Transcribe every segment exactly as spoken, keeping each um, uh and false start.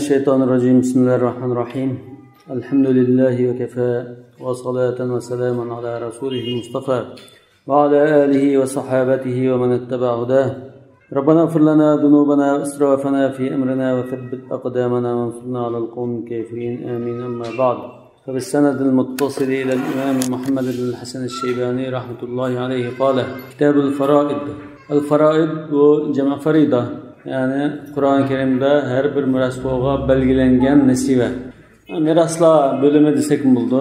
الشيطان الرجيم. بسم الله الرحمن الرحيم. الحمد لله وكفى، وصلاة وسلاما على رسوله المصطفى، وعلى آله وصحابته ومن اتبع هداه. ربنا اغفر لنا ذنوبنا وإسرافنا في أمرنا وثبت أقدامنا وانصرنا على القوم الكافرين. آمين. أما بعد، فبالسند المتصل إلى الإمام محمد بن الحسن الشيباني رحمة الله عليه قال: كتاب الفرائض. الفرائض بۇ جەمئى فەرىدە، يەنى قۇرئان كەرىمدە ھەر بىر مىراسخورغا بەلگىلەنگەن نېسىۋە. مىراسلار بۆلۈمى دېسەكمۇ بولىدۇ.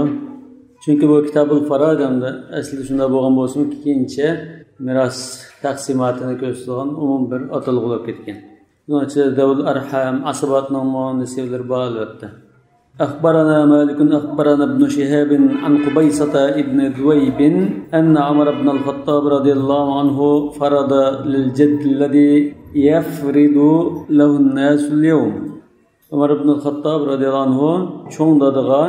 چۈنكى بۇ كىتابۇل فەرائىد ھەمدە ئەسلىدە شۇنداق بولغان بولسىمۇ، كېيىنچە مىراس تەقسىماتىنى كۆرسىتىدىغان ئومۇمىي بىر ئاتالغۇ بولۇپ كەتكەن. بۇنىڭ ئىچىدە زەۋۇل ئەرھام، ئاسىباتنىڭمۇ نېسىۋىلىرى بار، ئەلۋەتتە. أخبرنا مالك أخبرنا ابن شهاب عن قبيصة بن ذؤيب أن عمر بن الخطاب رضي الله عنه فرض للجد الذي يفرض له الناس اليوم. ئۆمەر ئىبنۇل خەتتاب رەزىياللاھۇ ئەنھۇ چوڭ دادىغا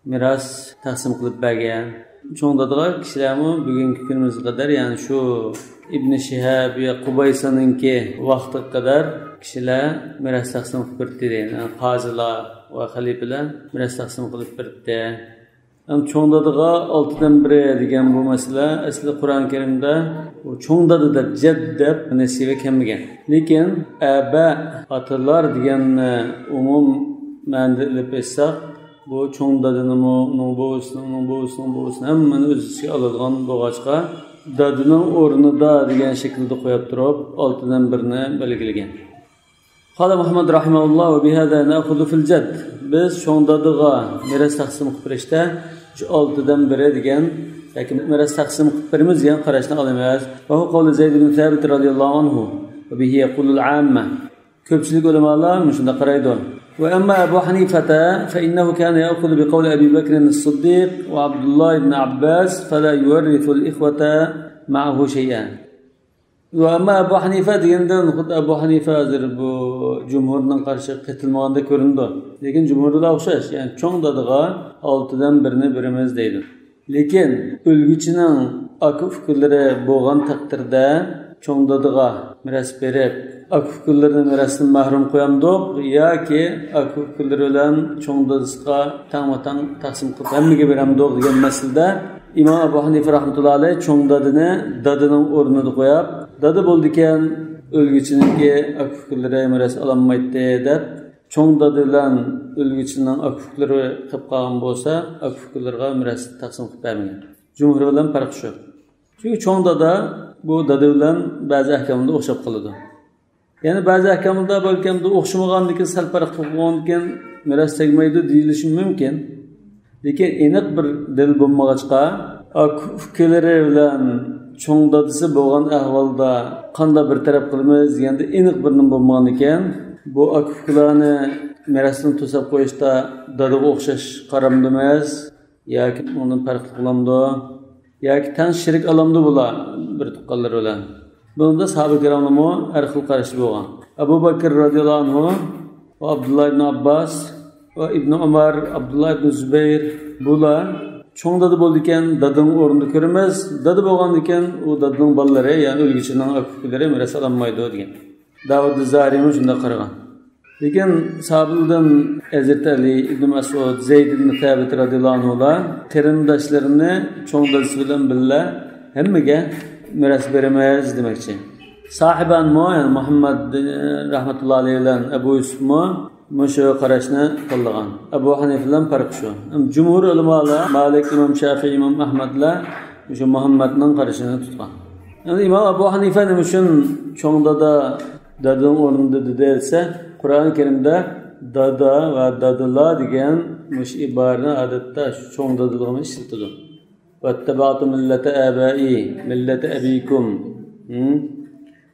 مىراس تەقسىم قىلىپ بەرگەن. چوڭ دادىغا كىشىلەرمۇ بۈگۈنكى كۈنىمىزگە قەدەر، يەنى شۇ ئىبنى شىھاب ۋە قۇبايسانىڭكى ۋاقتىغا قەدەر كىشىلەر مىراس تەقسىم قىلىپ بېرىپتى دەيدۇ. يەنى قازىلار ۋە خەلىپىلەر مىراس تەقسىم قىلىپ بېرىپتى. ئەمما چوڭ دادىغا ئالتىدىن بىرى دېگەن بۇ مەسىلە ئەسلى قۇرئان كەرىمدە بۇ چوڭ دادا دەپ، جەد دەپ نېسىۋە كەلمىگەن. لېكىن ئەبە، ئاتىلار دېگەننى ئومۇم مەنىدە ئېلىپ ئېيتساق، بۇ چوڭ دادىنىمۇ، ئۇنىڭ بوۋىسىنى، ئۇنىڭ بوۋىسىنىڭ بوۋىسىنى، ھەممىنى ئۆز ئىچىگە ئالىدىغان بولغاچقا، دادىنىڭ ئورنىدا دېگەن شەكىلدە قويۇپ تۇرۇپ، ئالتىدىن بىرنى بەلگىلىگەن. قال محمد رحمه الله: وبهذا نأخذ في الجد. بىز چوڭ دادىغا مىراس تەقسىم قىلىپ بېرىشتە شۇ ئالتىدىن بىرى دېگەن ياكى مىراس تەقسىم قىلىپ بېرىمىز دېگەن قاراشنى ئالىمىز. وهو قول زيد بن ثابت رضي الله عنه، وبه يقول العامة. كۆپچىلىك ئۆلىمالار مۇشۇنداق قارايدۇ. وأما أبو حنيفة فإنه كان يأخذ بقول أبي بكر الصديق وعبد الله بن عباس فلا يورث الإخوة معه شيئا. ۋە ئەمما ئەبۇ ھەنىفە دېگەندىن، خۇددى ئەبۇ ھەنىفە ھازىر بۇ جۇمھۇردىن قارشى قېتىلمىغاندەك كۆرۈنىدۇ. لېكىن جۇمھۇردا ئوخشاش، يەنى چوڭ دادىغا ئالتىدىن بىرنى بېرىمىز دەيدۇ. لېكىن ئۆلگۈچىنىڭ ئاكا-ئۇكىلىرى بولغان تەقدىردە، چوڭ دادىغا مىراس بېرىپ، ئاكا-ئۇكىلىرىنى مىراستىن مەھرۇم قويامدۇق ياكى ئاكا-ئۇكىلىرى بىلەن چوڭ دادىسىغا تەڭمۇتەڭ تەقسىم قىلىپ ھەممىگە بېرەمدۇق دېگەن مەسىلىدە، ئىمام ئەبۇ ھەنىفە رەھمەتۇللا ئەلەيھ چوڭ دادىنى دادىنىڭ ئورنىدا قويۇپ، دادا بولىدىكەن، ئۆلگۈچىنىڭكى ئاكا-ئۇكىلىرى مىراس ئالالمايتتى دەپ، چوڭ دادا بىلەن ئۆلگۈچىنىڭ ئاكا-ئۇكىلىرى قېلىپ قالغان بولسا، ئاكا-ئۇكىلىرىغا مىراس تەقسىم قىلىپ بەرمىگەن. جۇمھۇر بىلەن پەرق شۇ. چۈنكى چوڭ دادا بۇ دادا بىلەن بەزى ئەھكاملاردا ئوخشاپ قالىدۇ. يەنە بەزى ئەھكاملاردا بەلكىم ئوخشىمىغاندىكىن سەل پەرق قىلغاندىكىن مىراس تەگمەيدۇ دېيىلىشى مۇمكىن. لېكىن ئېنىق بىر دەلىل بولمىغاچقا، ئاكا-ئۇكىلىرى بىلەن چوڭ دادىسى بولغان ئەھۋالدا قانداق بىر تەرەپ قىلىمىز دېگەندە ئېنىق بىر نېمە بولمىغاندىكىن، بۇ ئاكا-ئۇكىلارنى مىراستىن توساپ قويۇشتا دادىغا ئوخشاش قارامدىمىز؟ ياكى ئۇنىڭدىن پەرقلىق بولامدۇ؟ ياكى تەڭ شېرىك ئالامدۇ بۇلار بىر تۇغقانلىرى بىلەن؟ بۇنىڭدا ساھابە كىراملارمۇ ھەر خىل قاراشتا بولغان. ئەبۇ بەكىر رەزىياللاھۇ ئەنھۇ ۋە ئابدۇللا ئىبن ئابباس ۋە ئىبن ئۆمەر، ئابدۇللا ئىبن زۇبەير، بۇلار چوڭ دادا بولىدىكەن، دادىنىڭ ئورنىدا كۆرىمىز، دادا بولغاندىكەن، ئۇ دادىنىڭ بالىلىرى، يەنى ئۆلگۈچىنىڭ ئاكا-ئۇكىلىرى مىراس ئالالمايدۇ دېگەن. داۋۇد زاھىرىمۇ شۇنداق قارىغان. لېكىن ساھابىلەردىن ھەزرىتى ئەلى، ئىبنى مەسئۇد، زەيد ئىبنى سابىت رەزىياللاھۇ ئەنھۇلار قېرىنداشلىرىنى چوڭ دادىسى بىلەن بىللە ھەممىگە مىراس بېرىمىز دېمەكچى. ساھىبانمۇ، يەنى مۇھەممەد، ئە، رەھمەتۇللا ئەلەيھ بىلەن ئەبۇ يۈسۈفمۇ مۇشۇ قاراشنى تاللىغان. ئەبۇ ھەنىفە بىلەن پەرقى شۇ. جۇمھۇر ئۆلىمالار، مالىك، ئىمام شافىئىي، ئىمام ئەھمەدلەر مۇشۇ مۇھەممەدنىڭ قارىشىنى تۇتقان. يەنى ئىمام ئەبۇ ھەنىفە نېمە ئۈچۈن چوڭ دادا دادىنىڭ ئورنىدا دېدى دېسە، قۇرئان كەرىمدە دادا ۋە دادىلار دېگەن مۇشۇ ئىبارىنى ئادەتتە شۇ چوڭ دادىلارغىمۇ ئىشلىتىدۇ. واتبعت ملة آبائي، ملة أبيكم. ھىم؟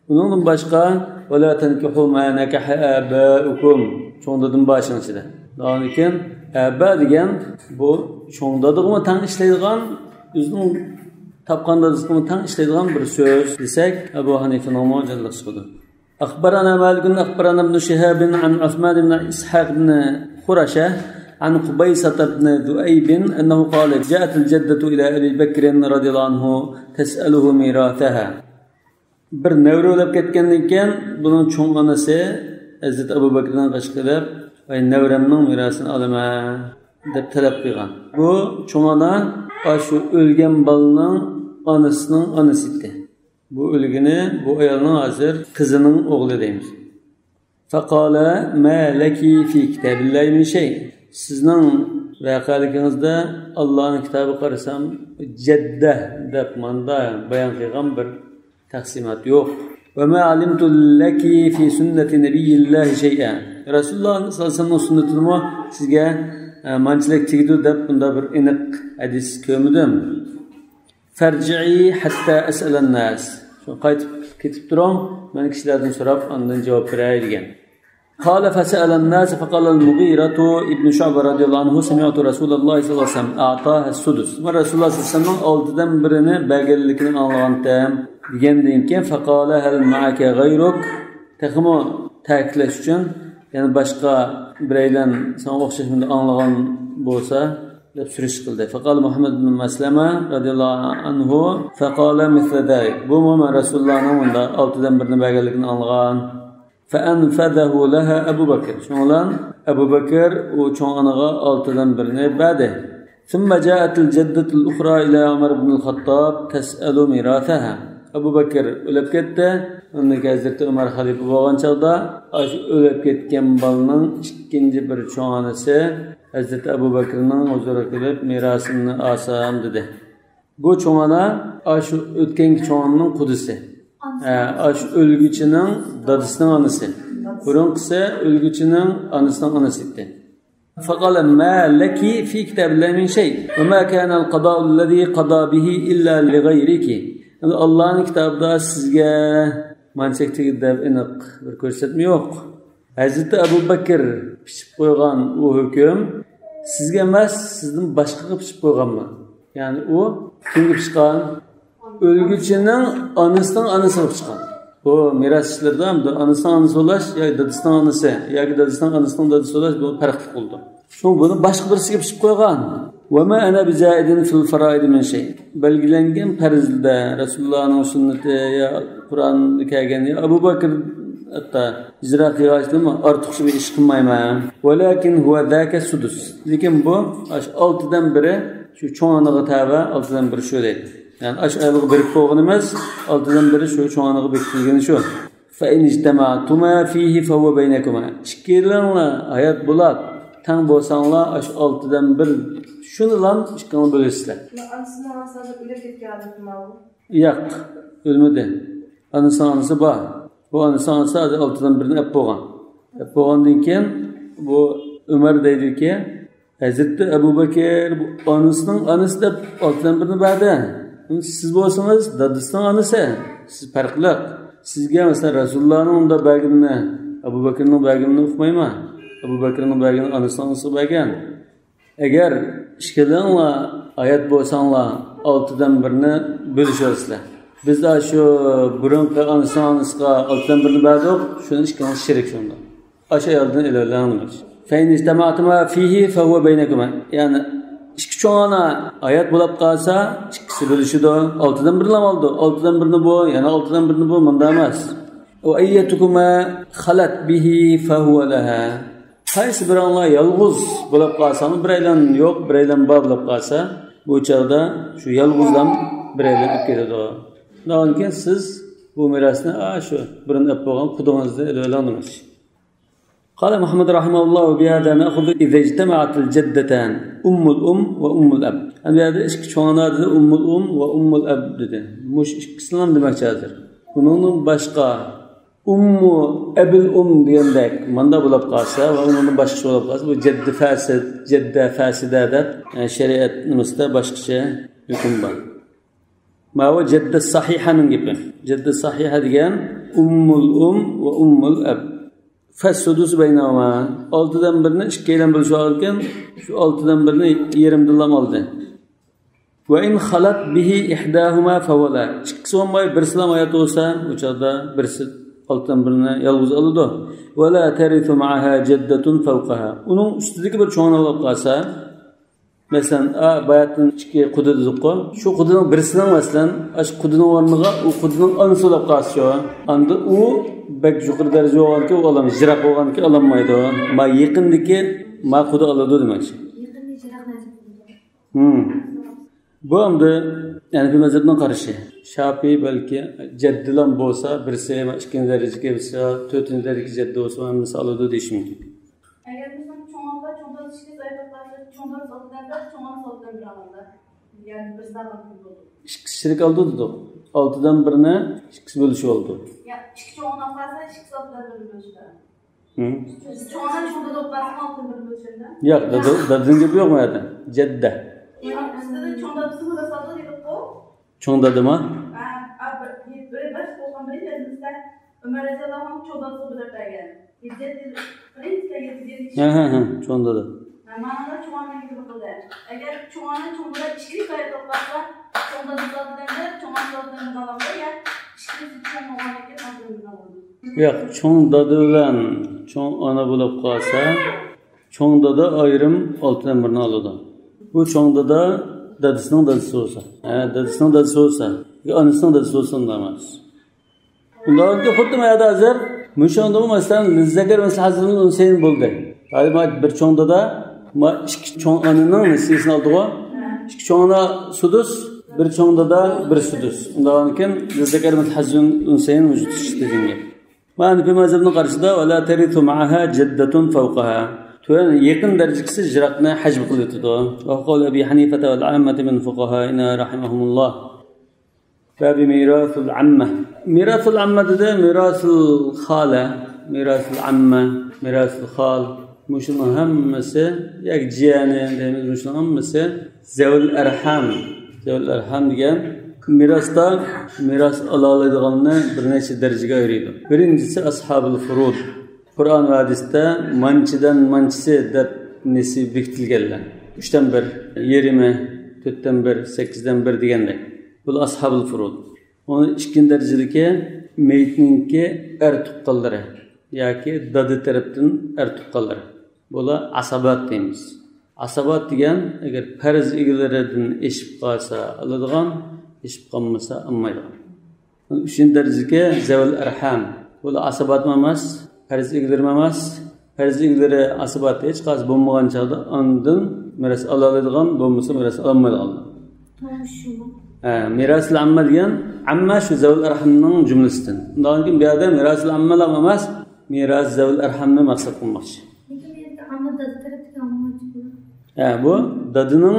ئۇنىڭدىن باشقا، ولا تنكحوا ما نكح آباؤكم. چوڭ دادىم بار شۇنىڭ ئىچىدە. ئاندىن كېيىن ئەبا دېگەن بۇ چوڭ دادىغىمۇ تەڭ ئىشلەيدىغان، ئۆزىنىڭ تاپقان دادىسىغىمۇ تەڭ ئىشلەيدىغان بىر سۆز دېسەك، ئەبۇ ھەنىفىنىڭمۇ جانلىقى چىقىدۇ. أخبرنا مالك أخبرنا ابن شهاب عن عثمان بن إسحاق بن خرشة عن قبيصة بن ذؤيب أنه قال: جاءت الجدة إلى أبي بكر رضي الله عنه تسأله ميراثها. بىر نەۋرە ئۆلۈپ كەتكەندىن كېيىن، بۇنىڭ چوڭ ئانىسى ھەزرىتى ئەبۇ بەكرىدىن قېچىپ كېلىپ، ۋاي، نەۋرەمنىڭ مىراسىنى ئالىمەن دەپ تەلەپ قىلغان. بۇ چوڭ ئانا ئاشۇ ئۆلگەن بالىنىڭ ئانىسىنىڭ ئانىسى ئىدى. بۇ ئۆلگىنى، بۇ ئايالنىڭ ھازىر قىزىنىڭ ئوغلى دەيمىز. فقال ما لك في كتاب الله من شيء. سىزنىڭ ۋەقەلىكىڭىزدە ئاللانىڭ كىتابىغا قارىسام، جەددە دەپ ماندا بايان قىلغان بىر تەقسىمات يوق. وما علمت لك في سنة نبي الله شيئا. رەسۇلۇللاھ سەللەللاھۇ ئەلەيھى ۋەسەللەمنىڭ سۈننىتىدىمۇ سىزگە، ئە، مانچىلىك تېگىدۇ دەپ بۇنداق بىر ئېنىق ھەدىس كۆرمىدىم. فارجعي حتى أسأل الناس. شۇ قايتىپ كېتىپ تۇرۇڭ، مەن كىشىلەردىن سوراپ، ئاندىن جاۋاب بېرەي دېگەن. قال فسأل الناس فقال المغيرة بن شعبة رضي الله عنه سمعت رسول الله صلى الله عليه وسلم أعطاها السدس. مەن رەسۇلۇللاھ سەللەللاھۇ ئەلەيھى ۋەسەللەمنىڭ ئالتىدىن بىرىنى بەرگەنلىكىنى ئاڭلىغانتىم دېگەندىن كېيىن، فقال هل معك غيرك؟ تېخىمۇ تەكىتلەش ئۈچۈن، يەنە باشقا بىرەيلەن ساڭا ئوخشاش بۇنى ئاڭلىغان بولسا دەپ سۈرۈش قىلدى. فقال محمد بن مسلمة رضي الله عنه فقال مثل ذلك. بۇمۇ مەن رەسۇلۇللاھنىڭ مۇنداق ئالتىدىن بىرنى بەرگەنلىكىنى ئاڭلىغان. فأنفذه لها أبو بكر. شۇنىڭ بىلەن ئەبۇ بەكىر ئۇ چوڭ ئانىغا ئالتىدىن بىرنى بەردى. ثم جاءت الجدة الأخرى إلى عمر بن الخطاب تسأل ميراثها. ئەبۇ بەكىر ئۆلۈپ كەتتى. ئۇندىن كېيىن ھەزرىتى ئۆمەر خەلىپە بولغان چاغدا، ئاشۇ ئۆلۈپ كەتكەن بالىنىڭ ئىككىنچى بىر چوڭ ئانىسى ھەزرىتى ئەبۇ بەكرىنىڭ ھۇزۇرىغا كېلىپ، مىراسىمنى ئالسام دېدى. بۇ چوڭ ئانا ئاشۇ ئۆتكەنكى چوڭ ئانىنىڭ قۇدىسى. ھە، ئاشۇ ئۆلگۈچىنىڭ دادىسىنىڭ ئانىسى. بۇرۇنقىسى ئۆلگۈچىنىڭ ئانىسىنىڭ ئانىسى ئىدى. فقال ما لك في كتاب الله من شيء وما كان القضاء الذي قضى به إلا لغيرك. يەنى ئاللانىڭ كىتابىدا سىزگە مانچەك تېگىدى دەپ ئېنىق بىر كۆرسەتمە يوق. ھەزرىتى ئەبۇ بەكىر پىچىپ قويغان ئۇ ھۆكۈم سىزگە ئەمەس، سىزدىن باشقىغا پىچىپ قويغانمۇ؟ يەنى ئۇ كىمگە پىچقان؟ ئۆلگۈچىنىڭ ئانىسىنىڭ ئانىسىغا پىچقان. بۇ مىراس ئىشلىرىدا ئانىسىنىڭ ئانىسى بولاش ياكى دادىسىنىڭ ئانىسى ياكى دادىسىنىڭ ئانىسىنىڭ دادىسى بولاش بۇ پەرقلىق بولىدۇ. شۇڭا بۇنى باشقا بىرسىگە پىچىپ قويغان. وما أنا بزائد في الفرائض من شيء. بەلگىلەنگەن پەرزلەردە رەسۇلۇللاھنىڭ سۈننىتى يا قۇرئاندا كەلگەن يا ئەبۇ بەكىر ھەتتا ئىجرا قىلغاچلىمۇ ئارتۇقچە بىر ئىش قىلمايمەن. ولكن هو ذاك السدس. لېكىن بۇ ئاشۇ ئالتىدىن بىرى شۇ چوڭ ئانىغا تەۋە ئالتىدىن بىرى شۇ دەيدۇ. يەنى ئاشۇ ئايالغا بېرىپ بولغىنىمىز، ئالتىدىن بىرى شۇ چوڭ ئانىغا بېكىتىلگىنى شۇ. فإن اجتمعتما فيه فهو بينكما. ئىككىلىڭلار ھايات بولاپ، تەڭ بولساڭلار، ئاشۇ ئالتىدىن بىر شۇنىلا ئىككىڭلار بۆلۈشىسىلەر. ئانىسىنىڭ ئانىسى ھازىر ئۆلۈپ كەتكەن ئادەتمۇ؟ ياق، ئۆلمىدى. ئانىسىنىڭ ئانىسى بار. بۇ ئانىسىنىڭ ئانىسى ھازىر ئالتىدىن بىرنى ئەپ بولغان. ئەپ بولغاندىن كېيىن بۇ ئۆمەر دەيدۇكى، ھەزرىتى ئەبۇ بەكىر بۇ ئانىسىنىڭ ئانىسى دەپ ئالتىدىن بىرنى بەردى. سىز بولسىڭىز دادىسىنىڭ ئانىسى. سىز پەرقلىق. سىزگە مەسىلەن رەسۇلۇللانىڭ ئۇنداق بەرگىنىنى، ئەبۇ بەكرىنىڭ بەرگىنىنى ئۇقمايمەن. ئەبۇ بەكرىنىڭ بەرگىنىنى ئانىسىنىڭ ئانىسىغا بەرگەن. ئەگەر ئىككىلىڭلار ھايات بولساڭلار، ئالتىدىن بىرنى بۆلۈشۈۋالىسىلەر. بىز شۇ بۇرۇنقى ئانىسىنىڭ ئانىسىغا ئالتىدىن بىرنى بەردۇق، شۇنى ئىككىڭلار شېرىك شۇنداق. ئاشۇ ئايالدىن ئېلىۋېلىڭ دېمەكچى. فإن اجتمعتما فيه فهو بينكما. يەنى ئىككى چوڭ ئانا ھايات بولاپ قالسا، ئىككىسى بۆلۈشىدۇ. ئالتىدىن بىرلا ئالىدۇ. ئالتىدىن بىرنى بۇ، يەنە ئالتىدىن بىرنى بۇ، مۇنداق ئەمەس. وأيتكما خلت به فهو لها. قايسى بىرىڭلار يالغۇز بولاپ قالساڭلار، بىرەيلەن يوق، بىرەيلەن بار بولۇپ قالسا، بۇ چاغدا شۇ يالغۇزلام بىرەيلەن ئۆتۈپ كېتىدۇ. شۇنداقتىن كېيىن سىز بۇ مىراسنى، ئا، شۇ بۇرۇن ئەپ بولغان قۇدىڭىزدىن ئېلىۋېلىڭ دېمەكچى. قال محمد رحمه الله: وبهذا نأخذ إذا اجتمعت الجدتان، أم الأم وأم الأب. ئەمدى بۇ يەردە ئىككى چوڭ ئانا دېدى، ئۇممۇل ئۇم ۋە ئۇممۇل ئەب دېدى. مۇشۇ ئىككىسىنىلا دېمەكچى ھازىر. ئۇنىڭدىن باشقا ئۇممۇ ئەبىل ئۇم دېگەندەك ماندا بولۇپ قالسا ۋە ئۇنىڭدىن باشقىچە بولۇپ قالسا، بۇ جەددە فاسىد، جەددە فاسىدە دەپ، ئە، شەرىئەت نېمىسىدە باشقىچە ھۆكۈم بار. ماۋۇ جەددە سەھىھەنىڭ گېپى. جەددە سەھىھە دېگەن ئۇممۇل ئۇم ۋە ئۇممۇل ئەب. فالسدس بينهما. ئالتىدىن بىرنى ئىككىيلەن بۆلۈشۈۋالغانىكەن، شۇ ئالتىدىن بىرنى يېرىمدىنلا ئالدى. وإن خلت به إحداهما فهو لها. ئىككىسى بولماي، بىرسىلا ھايات بولسا، ئۇ چاغدا بىرسى ئالتىدىن بىرنى يالغۇز ئالىدۇ. ولا ترث معها جدة فوقها. ئۇنىڭ ئۈستىدىكى بىر چوڭ ئانا بولۇپ قالسا، مەسىلەن، ئا، باياتىن ئىككى قۇدە دېدۇققۇ. شۇ قۇدىنىڭ بىرسىنىڭ، مەسىلەن، ئاشۇ قۇدىنىڭ ئورنىغا ئۇ قۇدىنىڭ ئانىسى بولۇپ قالسىچۇ؟ ئاندا ئۇ بەك يۇقىرى دەرىجە بولغانكى ئۇ ئالام، يىراق بولغانكى ئالالمايدۇ. ما يېقىندىكى ما قۇدا ئالىدۇ دېمەكچى. ھىم. بۇ ئەمدى ھەنىفىي مەزھەپنىڭ قارىشى. شاپىي بەلكى جەددىلام بولسا، بىرسى ئىككىنچى دەرىجىدىكى، بىرسى تۆتىنچى دەرىجىدىكى جەددە بولسا، ھەممىسى ئالىدۇ دېيىشى مۇمكىن. ئەگەر مىسال، چوڭ ئاپا، چوڭ دادىسى ئىككىسى ئايرىلىپ قالسا، چوڭ دادىسى ئالتىدىن بىر، چوڭ ئانىسى ئالتىدىن بىر ئالىدۇ. يەنى بىرسى ئالغان كۈن بولىدۇ. ئىككىسى شېرىك ئالىدۇ دېدۇق. ئالتىدىن بىرنى ئىككىسى بۆلۈشۈپ ئالىدۇ. يا، ئىككى چوڭ ئانا قالسا، ئىككىسى ئالتىدىن بىرنى بۆلۈشىدۇ. ھىم. چوڭ ئانا، چوڭ دادا بولۇپ قالسا، ئالتىدىن بىرنى بۆلۈشىدۇ. ياق، دادا، دادىنىڭ گېپى يوق بۇ يەردە. جەددە. يەنى ئۈستىدە چوڭ دادىسى بىر سالدى دېدۇققۇ. چوڭ دادىما؟ ھە، ھە، بىر، بىر، بىر، بىر، بىر، ئۆمەر رەزىياللاھۇ ئەنھۇ چوڭ دادىسىغا بىلدۈرۈپ بەرگەن. ھىجرەت يىلى بىرىنچى يىلى دېگەن ئىش. ھە، ھە، ھە، چوڭ دادا. ھە، مانا چوڭ ئانىنىڭ گېپى قىلدى. ئەگەر چوڭ ئانا، چوڭ دادا ئىككىلىك ھايات بولۇپ قالسا، چوڭ دادا زادىدىن بىر، چوڭ ئانا زادىدىن بىر ئالامدۇ يا ئىككىلىسى چوڭ بولغاندىن كېيىن ئالدىن بىر ئالىدۇ. ياق، چوڭ دادا بىلەن چوڭ ئانا بولۇپ قالسا، چوڭ دادا ئايرىم ئالتىدىن بىرنى ئالىدۇ. بۇ چوڭ دادا دادىسىنىڭ دادىسى بولسا، ھە، دادىسىنىڭ دادىسى بولسا، يا ئانىسىنىڭ دادىسى بولسا، ئۇنداق ئەمەس. ئۇنداقكى خۇددى مانا ئەدە ھازىر مۇشۇندىمۇ مەسىلەن، لىززەكەر مىسلى ھەززىل ئۇنسەيىن بولدى. ھازىر مانا بىر چوڭ دادا، ما ئىككى چوڭ ئانىنىڭ نېسىۋىسىنى ئالدىغۇ. ئىككى چوڭ ئانا سۇدۇس، بىر چوڭ دادا بىر سۇدۇس. ئۇنداقكەن لىززەكەر مىسلى ھەززىل ئۇنسەيىن ۋۇجۇد چىقتى دېگەن گەپ. مانا ھەنىفىي مەزھەپنىڭ قارىشىدا، ۋەلا تەرىسۇ مەئەھا جەددەتۇن فەۋقەھا. تۆۋەن يېقىن دەرىجىسى يىراقنى ھەجب قىلىۋېتىدۇ. ۋەقەۋلۇ ئەبى ھەنىفەتە ۋەل ئاممەتى مىن فۇقەھائىنا رەھىمەھۇمۇللاھ. بابى ميراث العمة. ميراث العمة دېدى، ميراث الخالة، ميراث العمة، ميراث الخال. مۇشۇنىڭ ھەممىسى، ياكى جىيەنى دەيمىز، مۇشۇنىڭ ھەممىسى زەۋۇل ئەرھام. زەۋۇل ئەرھام دېگەن مىراستا مىراس ئالالايدىغاننى بىر نەچچە دەرىجىگە ئايرىيدۇ. بىرىنچىسى ئەسھابۇل فۇرۇد. قۇرئان ۋە ھەدىستە مانچىدىن مانچىسى دەپ نېسىۋى بېكىتىلگەنلەر. ئۈچتىن بىر، يېرىمى، تۆتتىن بىر، سەككىزدىن بىر دېگەندەك. بۇلار ئەسھابۇل فۇرۇد. ئۇنىڭ ئىككىنچى دەرىجىدىكى مېيىتنىڭكى ئەر تۇغقانلىرى ياكى دادا تەرەپتىن ئەر تۇغقانلىرى. بۇلار ئاسابات دەيمىز. ئاسابات دېگەن، ئەگەر پەرز ئىگىلىرىدىن ئېشىپ قالسا ئالىدىغان، ئېشىپ قالمىسا ئالمايدىغان. ئۈچىنچى دەرىجىدىكى زەۋۇل ئەرھام. بۇلار ئاساباتمۇ ئەمەس، پەرز ئىگىلىرىمۇ ئەمەس. پەرز ئىگىلىرى ئاسابات ھېچقايسى بولمىغان چاغدا ئاندىن مىراس ئالالايدىغان، بولمىسا مىراس ئالالمايدىغانلار. ھە، مىراسىل ئاممە دېگەن، ئاممە شۇ زەۋۇل ئەرھامنىڭ جۈملىسىدىن. ئۇنداق كېيىن بۇ يەردە مىراسىل ئاممىلار ئەمەس، مىراسىل زەۋۇل ئەرھامنى مەقسەت قىلماقچى. لېكىن ئەمدى ئامما دادا تەرەپتىكى ئامما. ھە، بۇ دادىنىڭ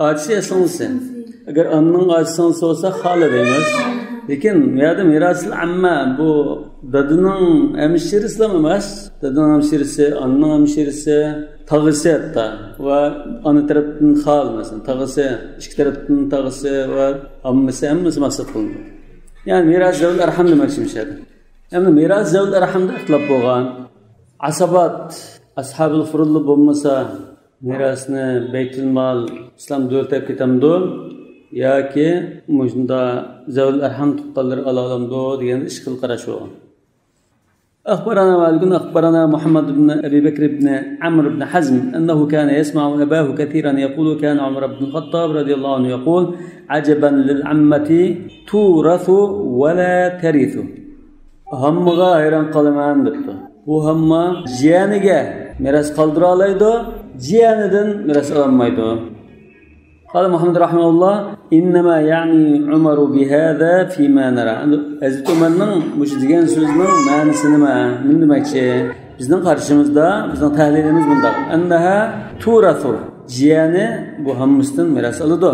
ئاچىسى يا سىڭلىسى. ئەگەر ئانىنىڭ ئاچىسى سىڭلىسى بولسا خالا دەيمىز. لېكىن بۇ يەردە مىراسىل ئامما، بۇ دادىنىڭ ھەمشىرىسىلا ئەمەس. دادىنىڭ ھەمشىرىسى، ئانىنىڭ ھەمشىرىسى، تاغىسى ھەتتا. ۋە ئانا تەرەپتىن خالا، مەسىلەن، تاغىسى، ئىككى تەرەپتىن تاغىسى ۋە ئاممىسى، ھەممىسى مەقسەت قىلىنىدۇ. يەنى مىراس زەۋۇل ئەرھام دېمەكچىمىش يەردە. ئەمدى مىراس زەۋۇل ئەرھامدا ئىختىلاپ بولغان. ئاسابات، ئەسھابۇل فۇرۇدلا بولمىسا، مىراسنى بەيتۇل مال، ئىسلام دۆلىتى ئەپ كېتەمدۇ؟ ياكى مۇشۇنداق زەۋۇل ئەرھام تۇغقانلىرى ئالالامدۇ دېگەن ئىككى خىل قاراش بولغان. أخبرنا مالك أخبرنا محمد بن أبي بكر بن عمرو بن حزم أنه كان يسمع أباه كثيرا يقول كان عمر بن الخطاب رضي الله عنه يقول عجبا للعمة تورث ولا ترث. ھاممىغا ھەيران قالىمەن دەپتۇ. بۇ ھامما جىيەنىگە مىراس قالدۇرالايدۇ، جىيەنىدىن مىراس ئالالمايدۇ. قال محمد رحمه الله، إنما يعني عمر بهذا فيما نرى. ئەمدى ھەزرىتى ئۆمەرنىڭ مۇشۇ دېگەن سۆزىنىڭ مەنىسى نېمە؟ نېمە دېمەكچى؟ بىزنىڭ قارىشىمىزدا، بىزنىڭ تەھلىلىمىز مۇنداق. أنها تورث. جىيەنى بۇ ھاممىسىدىن مىراس ئالىدۇ.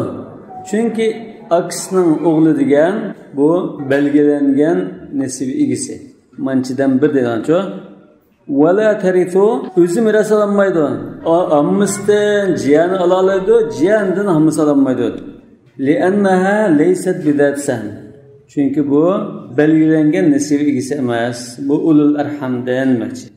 چۈنكى ئاكىسىنىڭ ئوغلى دېگەن بۇ بەلگىلەنگەن نېسىۋە ئىگىسى. مانچىدىن بىر دېگەنچۇ. ولا ترث، ئۆزى مىراس ئالالمايدۇ. ئا-، ھاممىسىدىن جىيەنى ئالالايدۇ، جىيەندىن ھاممىسى ئالالمايدۇ. لأنها ليست بذات سهم. چۈنكى بۇ بەلگىلەنگەن نېسىۋە ئىگىسى ئەمەس. بۇ ئۇلۇل ئەرھامدىن دېمەكچى.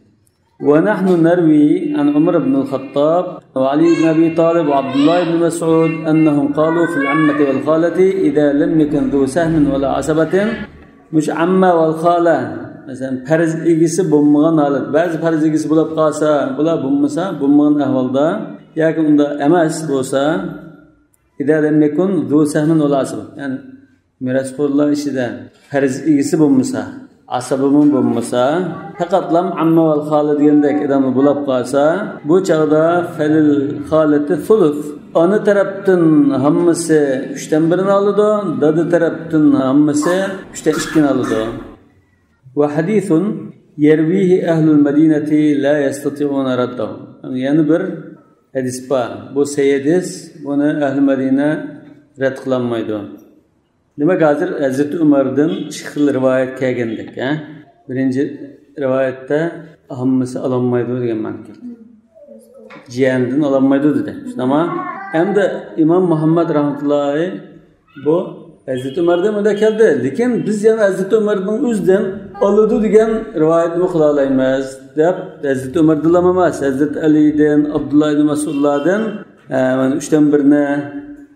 ونحن نروي عن عمر بن الخطاب وعلي بن أبي طالب وعبد الله بن مسعود أنهم قالوا في العمة والخالة إذا لم يكن ذو سهم ولا عصبة. مۇشۇ ئامما ۋەل خالە، مەسىلەن، پەرز ئىگىسى بولمىغان ھالەت، بەزى پەرز ئىگىسى بولۇپ قالسا، بۇلار بولمىسا، بولمىغان ئەھۋالدا ياكى ئۇنداق ئەمەس بولسا، إذا لم يكن ذو سهم ولا عصبة، يەنى مىراسخورلار ئىچىدە پەرز ئىگىسى بولمىسا، ئاسىبىمۇ بولمىسا، پەقەتلام ئەممە ۋەل خالە دېگەندەك ئادەملەر بولاپ قالسا، بۇ چاغدا فەلىل خالىتى سۇلۇس. ئانا تەرەپتىن ھەممىسى ئۈچتىن بىرىنى ئالىدۇ، دادا تەرەپتىن ھەممىسى ئۈچتىن ئىككىنى ئالىدۇ. وحديث يرويه أهل المدينة لا يستطيعون رده. يەنە بىر ھەدىس بار. بۇ سەھىھ ھەدىس، بۇنى ئەھلى مەدىنە رەت قىلالمايدۇ. دېمەك، ھازىر ھەزرىتى ئۆمەردىن ئىككى خىل رىۋايەت كەلگەندەك، ھە؟ بىرىنچى رىۋايەتتە ھەممىسى ئالالمايدۇ دېگەن مەنىكەن. جىيەندىن ئالالمايدۇ دېدى. شۇنداقمۇ؟ ئەمدى ئىمام مۇھەممەد رەھمەتۇللاھى بۇ ھەزرىتى ئۆمەردىن مۇنداق كەلدى. لېكىن بىز يەنە ھەزرىتى ئۆمەرنىڭ ئۆزىدىن ئالىدۇ دېگەن رىۋايەتنى قىلالايمىز دەپ، ھەزرىتى ئۆمەردىنلا ئەمەس، ھەزرىتى ئەلىدىن، ئابدۇللا ئىبن مەسئۇدلاردىن، ئە، مانا ئۈچتىن بىرىنى،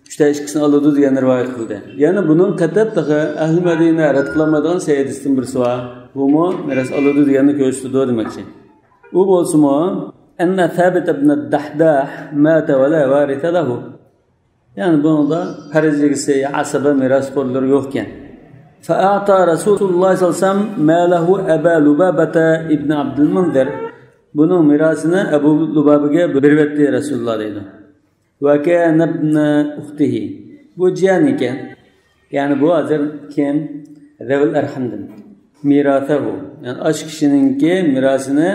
ئۈچتە ئىككىسىنى ئالىدۇ دېگەن رىۋايەت قىلدى. يەنە بۇنىڭ قېتىپ تېخى ئەھلى مەدىنە رەت قىلالمايدىغان سەھىھ ھەدىستىن بىرسى بار. بۇمۇ مىراس ئالىدۇ دېگەننى كۆرسىتىدۇ دېمەكچى. ئۇ بولسىمۇ، أن ثابت بن الدحداح مات ولا وارث له. يەنى بۇنىڭدا پەرز ئىگىسى، ئاسىبە، مىراسخورلىرى يوقكەن. فأعطى رسول الله صلى الله عليه وسلم ماله أبا لبابة بن عبد المنذر. بۇنىڭ مىراسىنى ئەبۇ لۇبابىگە بېرىۋەتتى رەسۇلۇللا دەيدۇ. وكان ابن أخته. بۇ جىيەن ئىكەن. يەنى بۇ ھازىر كىم؟ ذوي الأرحامدىن. ميراثه. يەنى ئاشۇ كىشىنىڭكى مىراسىنى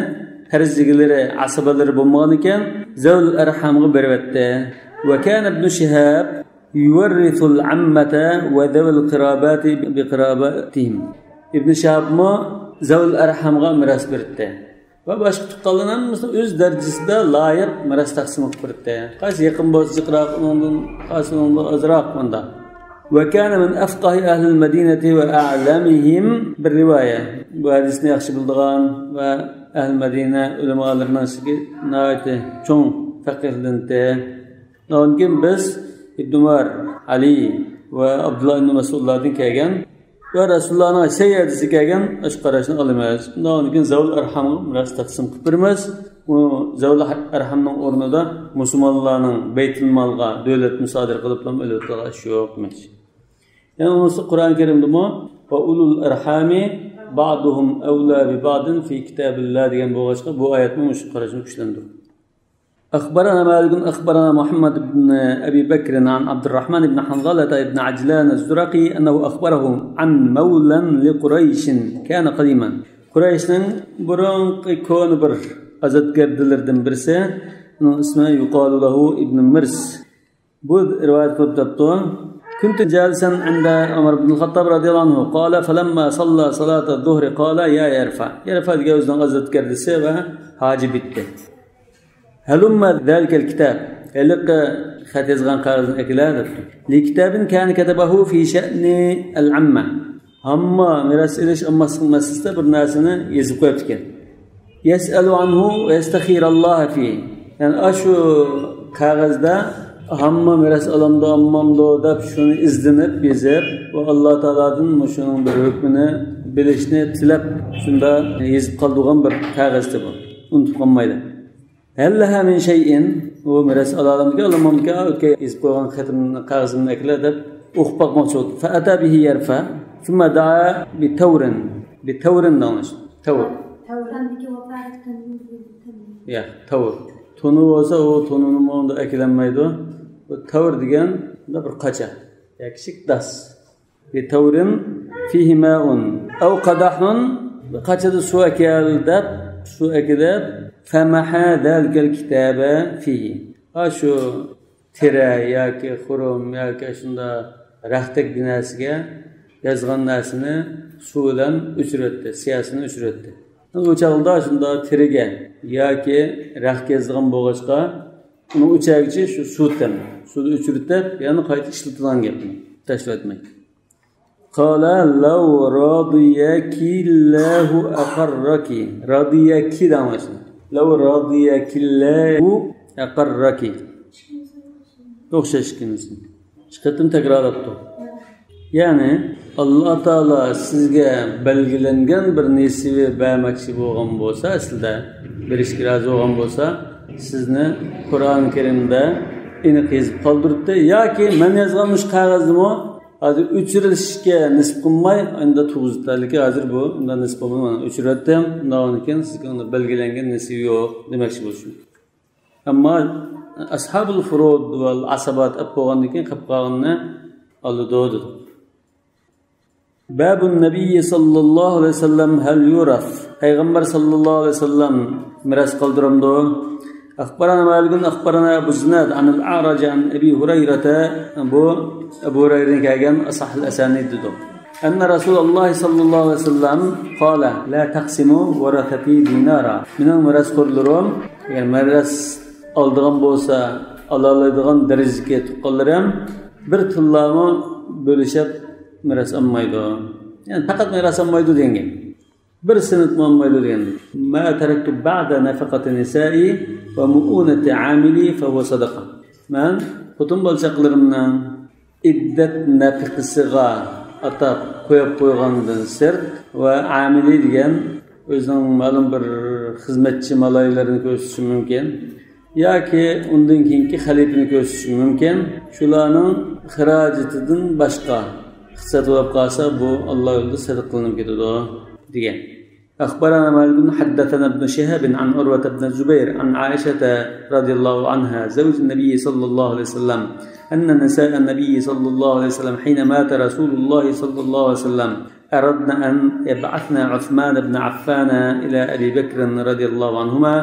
پەرز ئىگىلىرى، ئاسىبىلىرى بولمىغان ئىكەن، ذوي الأرحامغا بېرىۋەتتى. وكان ابن شهاب يورث العمة وذوي القرابة بقرابتهم. ئىبن شىھابمۇ ذوي الأرحامغا مىراس بېرىتتى. ۋە باشقا تۇغقانلارنىڭ ھەممىسىنى ئۆز دەرىجىسىدە لايىق مىراس تەقسىم قىلىپ بېرىپتى. قايسى يېقىن بولسا جىقراق، ئۇنىڭدىن قايسى ئۇنىڭدىن ئازراق، مۇنداق. وكان من أفقه أهل المدينة وأعلمهم بالرواية. بۇ ھەدىسنى ياخشى بىلىدىغان ۋە ئەھلى مەدىنە ئۆلىمالىرىنىڭ ئىچىدىكى ناھايىتى چوڭ پەقىھلىرىدى. ئۇنىڭدىن كېيىن بىز ئىبن ئۆمەر، ئەلى ۋە ئابدۇللا ئىبن مەسئۇدلاردىن كەلگەن ۋە رەسۇلۇللانىڭ سەھىھ ھەدىسى كەلگەن ئاشۇ قاراشنى ئالىمىز. شۇنداق ئىكەن، زەۋۇل ئەرھامغا مىراس تەقسىم قىلىپ بېرىمىز. ئۇ زەۋۇل ئەرھامنىڭ ئورنىدا مۇسۇلمانلارنىڭ بەيتۇلمالغا دۆلەت مۇسادىرە قىلىپلا ئېلىۋېتىدىغان ئىش يوق دېمەكچى. يەنە ئۇنىسى قۇرئان كەرىمدىمۇ، وأولو الأرحام بعضهم أولى ببعض في كتاب الله دېگەن بولغاچقا، بۇ ئايەتمۇ مۇشۇ قاراشنى كۈچلەندۈرىدۇ. أخبرنا مالك أخبرنا محمد بن أبي بكر عن عبد الرحمن بن حنظلة بن عجلان الزرقي أنه أخبره عن مولى لقريش كان قديما. قۇرەيشنىڭ بۇرۇنقى كونا بىر ئازادگەردىلىرىدىن بىرسى، ئۇنىڭ ئىسمى يقال له ابن مرس. بۇ رىۋايەت قىلىپ دەپتۇ. كنت جالسا عند عمر بن الخطاب رضي الله عنه قال فلما صلى صلاة الظهر قال يا يرفع. يرفع دېگەن ئۆزىنىڭ ئازادگەردىسى ۋە ھاجى بىتى. هلم ذلك الكتاب. ھېلىقى خەت يازغان قەغەزنى ئەكېلە دەپتۇ. لكتاب كان كتبه في شأن العمة. ھامما مىراس ئېلىش ئاممىسىنىڭ مەسىلىسىدە بىر نەرسىنى يېزىپ قويۇپتىكەن. يسأل عنه ويستخير الله فيه. يەنى ئاشۇ قەغەزدە ھامما مىراس ئالامدۇ، ئالمامدۇ دەپ شۇنى ئىزدىنىپ يېزىپ، ۋە ئاللا تائالادىن مۇشۇنىڭ بىر ھۆكمىنى بىلىشنى تىلەپ، شۇنداق يېزىپ قالىدىغان بىر قەغەزدى بۇ. ئۇنتۇپ قالمايدۇ. هل لها من شيء؟ ئۇ مىراس ئالالامدىكەن، ئالالمامدىكەن، ئۆتكە يېزىپ قويغان خېتىمنى، قەغىزىمنى ئەكېلە دەپ ئوقۇپ باقماقچى بولدى. فأتى به يرفع ثم دعا بتور. بتور دەڭلىش. تەۋر. تەۋر. يا، تەۋر. تونۇ بولسا، ئۇ تونۇنى مۇندا ئەكېلەلمەيدۇ. بۇ تەۋر دېگەن بىر قاچا. يا كىچىك داس. بتور فيه ماء أو قدح، بىر قاچىدا سۇ ئەكەل دەپ، سۇ ئەكېلىپ، فمحا ذلك الكتاب فيه. ھا، شۇ تېرە ياكى خۇرۇم ياكى ئاشۇنداق رەختەك بىر نەرسىگە يازغان نەرسىنى سۇ بىلەن ئۆچۈرەتتى، سىياسىنى ئۆچۈرەتتى. ئۇ چاغدا شۇنداق تېرىگە ياكى رەختكە يازغان بولغاچقا، ئۇنىڭ ئۆچەرگۈچى شۇ سۇ تەن. سۇنى ئۆچۈرتۈپ، يەنە قايتا ئىشلىتىدىغان گەپنى تاشلىۋەتمەي. قال لو رضيك الله أقرك. رضيك دەڭلاشسۇن. لو رضيك الله أقرك. ئوخشاش ئىككىلىسى. ئىككى قېتىم تەكرارلاپتۇ. يەنى، ئاللا تائالا سىزگە بەلگىلەنگەن بىر نېسىۋى بەرمەكچى بولغان بولسا، ئەسلىدە بېرىشكە رازى بولغان بولسا، سىزنى قۇرئان كەرىمدە ئېنىق يېزىپ قالدۇرتتى. ياكى مەن يازغان مۇشۇ قەغەزنىمۇ ھازىر ئۆچۈرۈلۈشكە نېسىپ قىلماي، ئەمدى تۇغۇزتا، لېكىن ھازىر بۇ ئۇنداق نېسىپ قىلماي، مانا ئۆچۈرۈۋەتتىم. ئۇنداق بىكىن سىزگە ئۇنداق بەلگىلەنگەن نېسىپ يوق دېمەكچى بولۇشۇم. ئەمما ئەسھابۇل فۇرۇد ۋەل ئاسابات ئەپ بولغاندىن كېيىن قېلىپ قالغىنىنى ئالىدۇ دېدۇق. بابۇن نەبىيي ساللاللاھۇ ئەلەيھى ۋەسەللەم ھەل يۇرەس؟ پەيغەمبەر ساللاللاھۇ ئەلەيھى ۋەسەللەم مىراس قالدۇرامدۇ؟ أخبرنا مالك أخبرنا أبو الزناد عن الأعرج عن أبي هريرة، بۇ ئەبۇ ھۇرەيرىدىن كەلگەن ئەسەھھۇل ئەسانىد دېدۇق. أن رسول الله صلى الله عليه وسلم قال: لا تقسموا ورثتي دينارا. مېنىڭ مىراسخورلىرىم، يەنى مىراس ئالىدىغان بولسا، ئالالايدىغان دەرىجىدىكى تۇغقانلىرىم بىر تىللامۇ بۆلۈشۈپ مىراس ئالمايدۇ. يەنى پەقەت مىراس ئالمايدۇ دېگەن گەپ. بىر سېنتمۇ ئالمايدۇ دېگەن. ما تركت بعد نفقة نسائي ومؤونة عاملي فهو صدقة. مەن خوتۇن بالىچاقلىرىمنىڭ ئىددەت نەپىقىسىغا ئاتاپ قويۇپ قويغاندىن سىرت ۋە ئامىلى دېگەن ئۆزىنىڭ مەلۇم بىر خىزمەتچى مالايلىرىنى كۆرسىتىشى مۇمكىن. ياكى ئۇندىن كېيىنكى خەلىپىنى كۆرسىتىشى مۇمكىن. شۇلارنىڭ خىراجىتىدىن باشقا ئىقتىساد بولۇپ قالسا، بۇ ئاللا يولىدا سەدىقە قىلىنىپ كېتىدۇ، دېگەن. أخبرنا مالك حدثنا ابن شهاب عن عروة بن الزبير عن عائشة رضي الله عنها زوج النبي صلى الله عليه وسلم أن نساء النبي صلى الله عليه وسلم حين مات رسول الله صلى الله عليه وسلم أردن أن يبعثن عثمان بن عفان إلى أبي بكر رضي الله عنهما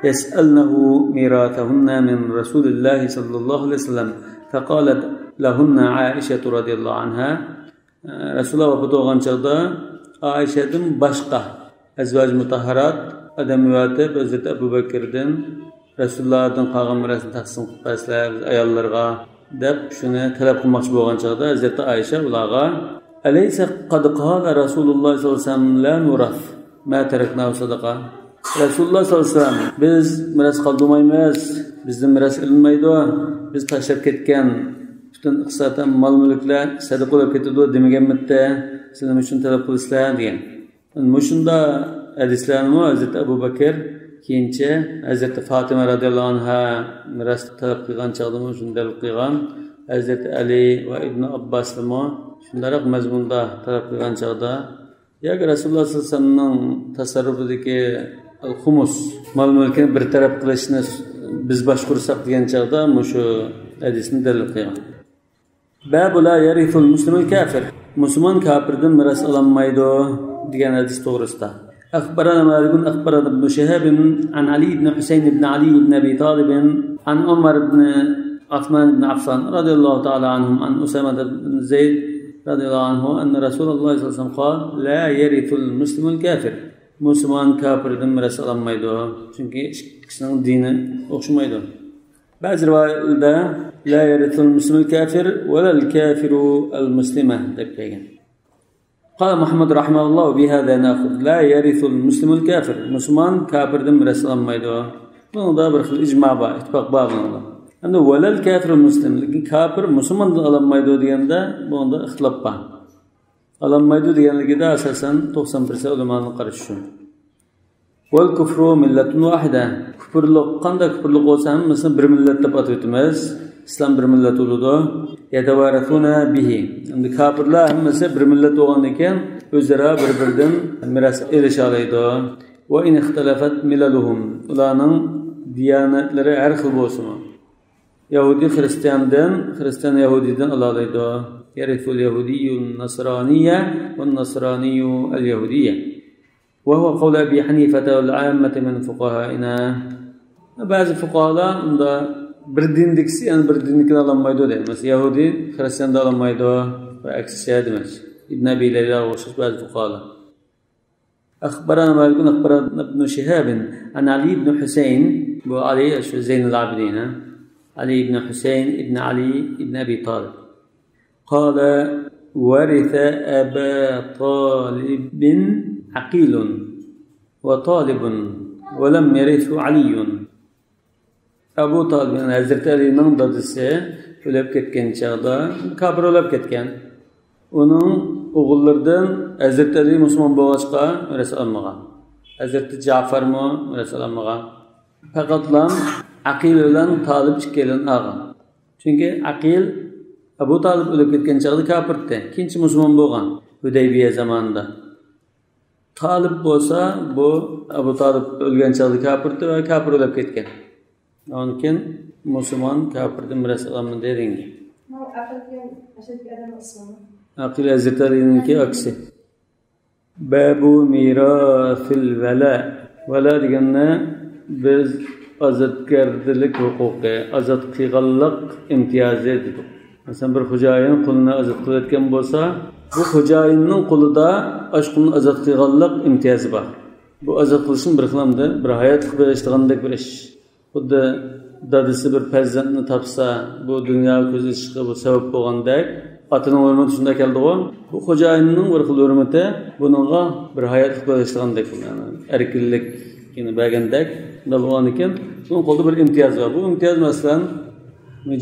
يسألنه ميراثهن من رسول الله صلى الله عليه وسلم، فقالت لهن عائشة رضي الله عنها، رەسۇلۇللا ۋاپات بولغان چاغدا ئائىشەدىن باشقا ئەزۋاج مۇتەھھەرات ئادەم يۇۋاتىپ، ھەزرىتى ئەبۇ بەكىردىن رەسۇلۇللادىن قالغان مىراسنى تەقسىم قىلىپ بەرسىلەر بىز ئاياللارغا، دەپ شۇنى تەلەپ قىلماقچى بولغان چاغدا، ھەزرىتى ئائىشە ئۇلارغا، أليس قد قال رسول الله صلى الله عليه وسلم لا نورث ما تركناه صدقة؟ رەسۇلۇللا ساللاللاھۇ ئەلەيھى ۋەسەللەم، بىز مىراس قالدۇرمايمىز، بىزدىن مىراس ئېلىنمايدۇ، بىز تاشلاپ كەتكەن پۈتۈن ئىقتىساد ھەم مال-مۈلۈكلەر سەدىقە بولۇپ كېتىدۇ دېمىگەنمىدى؟ سىلەر نېمە ئۈچۈن تەلەپ قىلىسىلەر؟ دېگەن. مۇشۇنداق ھەدىسلەرنىمۇ ھەزرىتى ئەبۇ بەكىر، كېيىنچە ھەزرىتى فاتىمە رەزىياللاھۇ ئەنھا مىراس تەلەپ قىلغان چاغدىمۇ شۇنى دەلىل قىلغان. ھەزرىتى ئەلى ۋە ئىبنى ئابباسلىمۇ شۇنداقراق مەزمۇندا تەلەپ قىلغان چاغدا، ياكى رەسۇلۇللا ساللاللاھۇ ئەلەيھى ۋەسەللەمنىڭ تەسەررۇپىدىكى خۇمۇس، مال-مۈلكىنى بىر تەرەپ قىلىشنى بىز باشقۇرساق دېگەن چاغدا مۇشۇ ھەدىسنى دەلىل قىلغان. بابۇ لا يرث المسلم الكافر. مۇسۇلمان كاپىردىن مىراس ئالالمايدۇ دېگەن ھەدىس توغرىسىدا. أخبرنا مالك أخبرنا ابن شهاب عن علي بن حسين بن علي بن أبي طالب عن عمر بن عثمان بن عفان رضي الله تعالى عنهم عن أسامة بن زيد رضي الله عنه أن رسول الله صلى الله عليه وسلم قال: لا يرث المسلم الكافر. مۇسۇلمان كاپىردىن مىراس ئالالمايدۇ. چۈنكى ئىككىسىنىڭ دىنى ئوخشىمايدۇ. بەزى رىۋايەتلەردە لا يرث المسلم الكافر ولا الكافر المسلم دەپ كەلگەن. قال محمد رحمه الله: بهذا نأخذ، لا يرث المسلم الكافر. مۇسۇلمان كاپىردىن مىراس ئالالمايدۇ. بۇنىڭدا بىر خىل ئىجما بار، ئىتتىپاق بار بۇنىڭدا. ئەمدى ۋەلەل كافىرۇل مۇسلىم، لېكىن كاپىر مۇسۇلماندىن ئالالمايدۇ دېگەندە، بۇنىڭدا ئىختىلاپ بار. ئالالمايدۇ دېگەنلىكىدە ئاساسەن توقسان پىرسەنت ئۆلىمانىڭ قارىشى شۇ. ۋەل كۇفرۇ مىللەتۇن ۋاھىدە. كۇپۇرلۇق، قانداق كۇپۇرلۇق بولسا ھەممىسىنى بىر مىللەت دەپ ئاتاپ ئۆتىمىز. ئىسلام بىر مىللەت بولىدۇ. يەتەۋارەسۇنە بىھى. ئەمدى كاپىرلار ھەممىسى بىر مىللەت بولغاندىن كېيىن ئۆزئارا بىر-بىرىدىن مىراس ئېلىشالايدۇ. ۋە ئىن ئىختەلەفەت مىلەلۇھۇم. ئۇلارنىڭ دىيانەتلىرى ھەر خىل بولسىمۇ. يەھۇدىي خىرىستىياندىن، خىرىستىيان يەھۇدىيدىن ئالالايدۇ. يرث اليهودي النصراني والنصراني اليهودي. وهو قول أبي حنيفة والعامة من فقهائنا. بەزى فۇقاھالار ئۇندا بىر دىندىكىسى يەنە بىر دىندىكىنى ئالالمايدۇ دەيدۇ. مەسىلەن، يەھۇدىي خىرىستىياندا ئالالمايدۇ ۋە ئەكسىچە دېمەكچى. ئىبن ئەبى لەيلاغا ئوخشاش بەزى فۇقاھالار. أخبرنا مالك أخبرنا ابن شهاب عن علي بن حسين، بۇ ئالى شۇ زەينۇل ئابىدىن، ھە؟ علي بن حسين بن علي بن أبي طالب. قال: ورث أبا طالب عقيل وطالب ولم يرثه علي. ئەبۇ تالىب، يەنى ھەزرىتى ئەلىنىڭ دادىسى ئۆلۈپ كەتكەن چاغدا، كاپىر ئۆلۈپ كەتكەن. ئۇنىڭ ئوغۇللىرىدىن ھەزرىتى ئەلى مۇسۇلمان بولغاچقا مىراس ئالمىغان. ھەزرىتى جەفەرمۇ مىراس ئالمىغان. پەقەتلا ئەقىل بىلەن تالىب ئىككىيلەن ئالغان. چۈنكى ئەقىل ئەبۇ تالىپ ئۆلۈپ كەتكەن چاغدا كاپىرتى. كېيىنچە مۇسۇلمان بولغان ھۇدەيبىيە زامانىدا. تالىپ بولسا، بۇ ئەبۇ تالىپ ئۆلگەن چاغدا كاپىرتى ۋە كاپىر ئۆلۈپ كەتكەن. ئاندىن كېيىن مۇسۇلمان كاپىردىن مىراس ئالالمىدى دېگەن گەپ. ماۋۇ ئەقىل دېگەن ئەشەددىي ئادەم ئىسمىمۇ؟ ئەقىل ھەزرىتى ئەلىنىڭكى ئاكىسى. بابۇ مىراسىل ۋەلا. ۋەلا دېگەننى بىز ئازادگەرچىلىك ھوقۇقى، ئازاد قىلغانلىق ئىمتىيازى دېدۇق. مەسىلەن، بىر خوجايىن قۇلنى ئازاد قىلىۋەتكەن بولسا، بۇ خوجايىننىڭ قولىدا ئاشۇ قۇلنى ئازاد قىلغانلىق ئىمتىيازى بار. بۇ ئازاد قىلىشنىڭ بىر خىل ئەمدى بىر ھاياتلىق بېغىشلىغاندەك بىر ئىش. خۇددى دادىسى بىر پەرزەنتنى تاپسا، بۇ دۇنياغا كۆز ئېچىشقا بۇ سەۋەب بولغاندەك، ئاتىنىڭ ھۆرمىتى شۇنداق كەلدىغۇ. بۇ خوجايىننىڭ بىر خىل ھۆرمىتى، بۇنىڭغا بىر ھاياتلىق بېغىشلىغاندەك، يەنى ئەركىنلىك بەرگەندەك. شۇنداق بولغاندىكىن، بۇنىڭ قولىدا بىر ئىمتىياز بار. بۇ ئىمتىياز، مەسىلەن،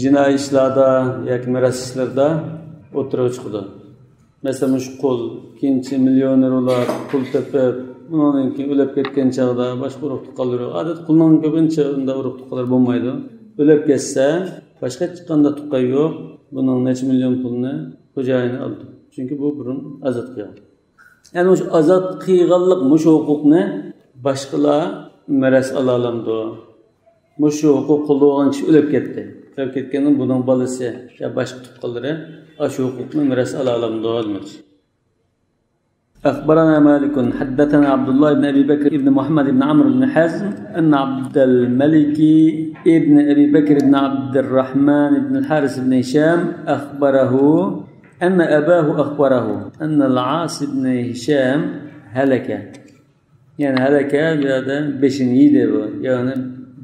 جىنايى ئىشلاردا ياكى مىراس ئىشلىرىدا ئوتتۇرىغا چىقىدۇ. مەسىلەن، مۇشۇ قۇل، كېيىنچە مىليونېر بولۇپ، پۇل تېپىپ، ئۇنىڭدىن كېيىن ئۆلۈپ كەتكەن چاغدا باشقا ئۇرۇق تۇغقانلىرى يوق. ئادەتتە قۇلنىڭ كۆپىنچە ئۇنداق ئۇرۇق تۇغقانلىرى بولمايدۇ. ئۆلۈپ كەتسە، باشقا ھېچقانداق تۇغقان يوق. بۇنىڭ نەچچە مىليون پۇلنى خوجايىنى ئالىدۇ. چۈنكى بۇ بۇرۇن ئازاد قىلغان. يەنى مۇشۇ ئازاد قىلغانلىق مۇشۇ ھوقۇقنى باشقىلار مىراس ئالالامدۇ؟ مۇشۇ ھوقۇق قولدا بولغان كىشى ئۆلۈپ كەتتى. ئۆلۈپ كەتكەندىن بۇنىڭ بالىسى يا باشقا تۇغقانلىرى ئاشۇ ھوقۇقنى مىراس ئالالامدۇ دېمەكچى. أخبرنا مالك حدثنا عبد الله بن أبي بكر بن محمد بن عمرو بن حزم أن عبد الملك بن أبي بكر بن عبد الرحمن بن الحارث بن هشام أخبره أن أباه أخبره أن العاص بن هشام هلك. يەنى ھەلەكە بۇ يەردە بېشىنى يېدى بۇ. يەنى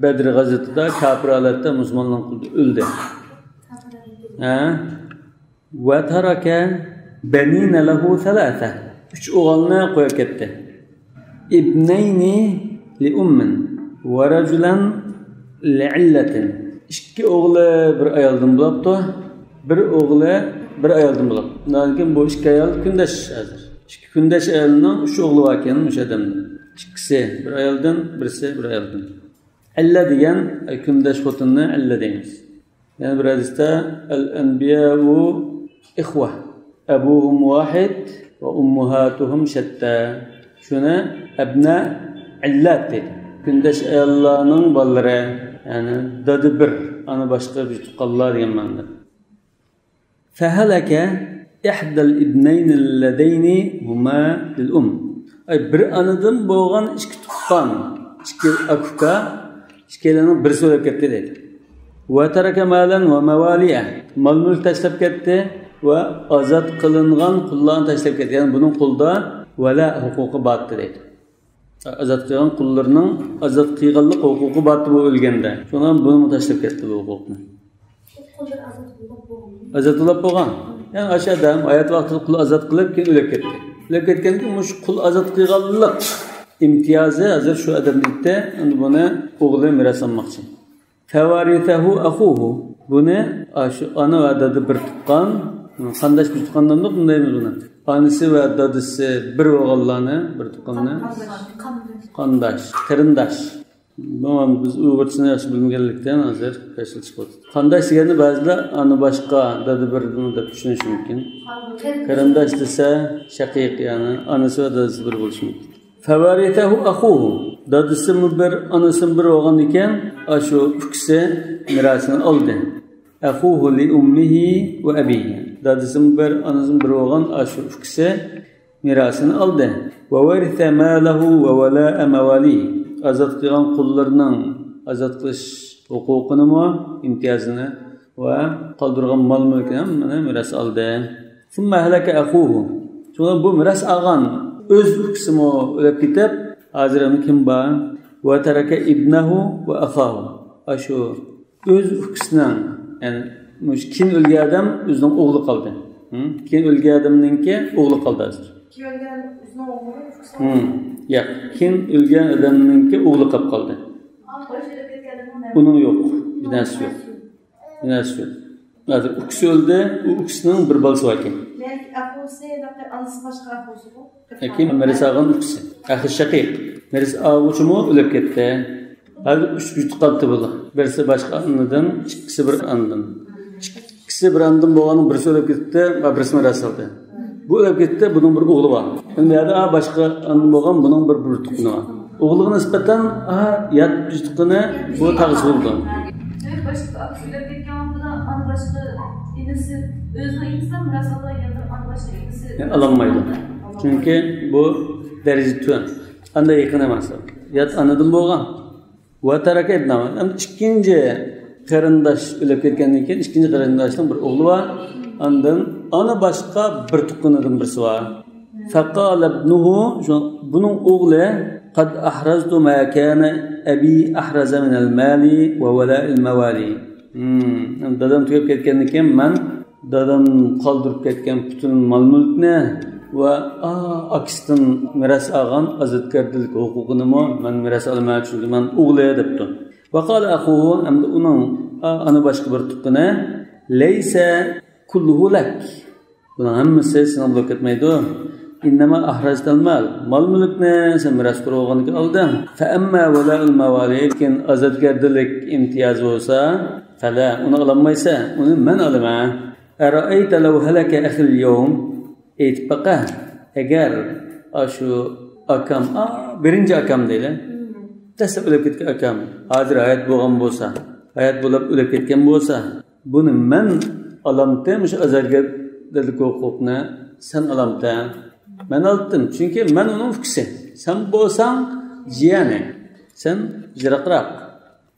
بەدر غەزۋىتىدە كاپىر ھالەتتە مۇسۇلمانلارنىڭ قولىدا ئۆلدى. ھە؟ وترك بنين له ثلاثة. ئۈچ ئوغۇلنى قويۇپ كەتتى. ابنين لأم ورجلا لعلة. ئىككى ئوغلى بىر ئايالدىن بولاپتۇ، بىر ئوغلى بىر ئايالدىن بولاپتۇ. ئۇندىن كېيىن بۇ ئىككى ئايال كۈندەش ھازىر. ئىككى كۈندەش ئايالنىڭ ئۈچ ئوغلى باركەن مۇشۇ ئادەمنىڭ. ئىككىسى بىر ئايالدىن، بىرسى بىر ئايالدىن. ئەللە دېگەن، ئەي، كۈندەش خوتۇننى ئەللە دەيمىز. يەنە بىر ھەدىستە، الأنبياء إخوة، أبوهم واحد وأمهاتهم شتى. شۇنى ئەبنە ئىللەت دەيدۇ. كۈندەش ئاياللارنىڭ بالىلىرى، يەنى دادا بىر، ئانا باشقا بىر تۇغقانلار دېگەن مەنىدە. فهلك إحدى الابنين اللذين هما للأم. ئەي، بىر ئانىدىن بولغان ئىككى تۇغقان، ئىككى ئاكا-ئۇكا، ئىككىيلەننىڭ بىرسى ئۆلۈپ كەتتى دەيدۇ. وترك مالا ومواليا. مال-مۈلۈك تاشلاپ كەتتى ۋە ئازاد قىلىنغان قۇللارنى تاشلاپ كەتتى. يەنى بۇنىڭ قولىدا ۋەلا ھوقۇقى بارتتى دەيدۇ. ئازاد قىلغان قۇللىرىنىڭ ئازاد قىلغانلىق ھوقۇقى بارتتى بۇ ئۆلگەندە. شۇڭا بۇنىمۇ تاشلاپ كەتتى بۇ ھوقۇقنى. ئازاد قىلىپ بولغان. يەنى ئاشۇ ئادەم ھايات ۋاقتىدا قۇل ئازاد قىلىپ، كېيىن ئۆلۈپ كەتتى. ئۆلۈپ كەتكەندىن كېيىن مۇشۇ قۇل ئازاد قىلغانلىق ئىمتىيازى ھازىر شۇ ئادەمدە يەتتى. ئەمدى بۇنى ئوغلى مىراس ئالماقچى. فورثه أخوه. بۇنى، ئاشۇ ئانا ۋە دادا بىر تۇغقان، قانداش بىر تۇغقان دەمدۇق، بۇندايمىز بۇنى. ئانىسى ۋە دادىسى بىر بولغانلارنى، بىر تۇغقاننى. قانداش. قېرىنداش. بۇ بىز ئۇيغۇرچىسىنى ياخشى بىلمىگەنلىكتىن ھازىر كەشلىك چىقىۋاتىدۇ. قانداش دېگەندە بەزىلەر ئانا باشقا، دادا بىر دەپ چۈشىنىشى مۇمكىن. قېرىنداش دېسە شەقىق، يەنى ئانىسى ۋە دادىسى بىر بولۇشى مۇمكىن. فورثه أخوه. دادىسىمۇ بىر، ئانىسىمۇ بىر بولغاندىكىن، ئاشۇ ئۇكىسى مىراسىنى ئالدى. أخوه لأمه وأبيه. دادىسىمۇ بىر، ئانىسىمۇ بىر بولغان ئاشۇ ئۇكىسى مىراسىنى ئالدى. وورث ماله وولاء مواليه. ئازاد قىلغان قۇللىرىنىڭ ئازاد قىلىش ھوقۇقىنىمۇ، ئىمتىيازىنى ۋە قالدۇرغان مال-مۈلكىنى ھەممىنى مىراس ئالدى. ثم هلك أخوه. شۇڭا بۇ مىراس ئالغان ئۆز ئۇكىسىمۇ ئۆلۈپ كېتىپ، ھازىر ئەمدى كىم بار؟ وترك ابنه وأخاه. ئاشۇ ئۆز ئۇكىسىنىڭ، يەنى مۇشۇ كېيىن ئۆلگەن ئادەم ئۆزىنىڭ ئوغلى قالدى. ھە؟ كېيىن ئۆلگەن ئادەمنىڭكى ئوغلى قالدى ھازىر. كېيىن ئۆلگەن ئۆزىنىڭ ئوغلى، ئۇكىسى؟ ھە. ياق، كېيىن ئۆلگەن ئادەمنىڭكى ئوغلى قاپ قالدى. ئۇنىڭ يوق، بىر نەرسىسى يوق. بىر نەرسىسى يوق. ھازىر ئۇكىسى ئۆلدى، ئۇ ئۇكىسىنىڭ بىر بالىسى بار ئىكەن. يەنى ئاپىسى، ئانىسى باشقا ئاپىسى بۇ. كېيىن مىراس ئالغان ئۇكىسى. ئەخى شەقىق. مىراس ئالغۇچىمۇ ئۆلۈپ كەتتى. ھازىر ئۈچ يۇتقانتى بۇلار. بىرسى باشقا ئانىدىن، ئىككىسى بىر ئانىدىن. ئىككىسى بىر ئانىدىن بولغاننىڭ بىرسى ئۆلۈپ كېتىپتى، بىرسى مىراس ئالدى. بۇ ئۆلۈپ كېتىپتى، بۇنىڭ بىر ئوغلى بار. ئەمدى يەردە، ئا، باشقا ئانىدىن بولغان بۇنىڭ بىر، بىر تۇغقىنى بار. ئوغلىغا نىسبەتەن، ئا، يات بىر تۇغقىنى بۇ تاغىسى بولىدۇ. باشقا ئاكىسى ئۆلۈپ كەتكەن ۋاقتىدا ئانا باشقا ئىنىسى، ئۆزىنىڭ ئىنىسىدىن مىراس ئالىدۇ يا بىر ئانا باشقا ئىنىسى؟ يا، ئالالمايدۇ. چۈنكى بۇ دەرىجە تۆۋەن. ئاندا يېقىن ئەمەس. يات ئانىدىن بولغان. ۋە تەرەكە ئىبنەھۇ. ئەمدى ئىككىنچى قېرىنداش ئۆلۈپ كەتكەندىن كېيىن، ئىككىنچى قېرىنداشنىڭ بىر ئوغلى بار. ئاندىن ئانا باشقا بىر تۇغقىنىدىن بىرسى بار. فقال ابنه، شۇ، بۇنىڭ ئوغلى، قد أحرزت ما كان أبي أحرز من المال وولاء الموالي. ھىم، دادام تۈگەپ كەتكەندىن كېيىن مەن دادام قالدۇرۇپ كەتكەن پۈتۈن مال-مۈلۈكنى ۋە، ئا، ئاكىسىدىن مىراس ئالغان ئازادگەردىلىك ھوقۇقىنىمۇ مەن مىراس ئالىمەن، چۈنكى مەن ئوغلى، دەپتۇ. وقال أخوه، ئەمدى ئۇنىڭ، ئا، ئانا باشقا بىر تۇغقىنى، ليس كله لك. بۇنىڭ ھەممىسى سېنىڭ بولۇپ كەتمەيدۇ. إنما أحرزت المال. مال-مۈلۈكنى سەن مىراس قىلىپ ئالغانكەن ئالدىن. فأما ولاء الموالي، لېكىن ئازادگەردىلىك ئىمتىيازى بولسا، فلا، ئۇنى ئالالمايسەن، ئۇنى مەن ئالىمەن. أرأيت لو هلك أخي اليوم؟ ئېيتىپ باقە، ئەگەر ئاشۇ ئاكام، ئا، بىرىنچى ئاكام دەيلى، دەسلەپ ئۆلۈپ كەتكەن ئاكام ھازىر ھايات بولغان بولسا، ھايات بولۇپ ئۆلۈپ كەتكەن بولسا، بۇنى مەن ئالامتى، مۇشۇ ئازادگەردىلىك ھوقۇقنى سەن ئالامتى؟ مەن ئالاتتىم، چۈنكى مەن ئۇنىڭ ئۇكىسى. سەن بولساڭ جىيەنى، سەن يىراقراق.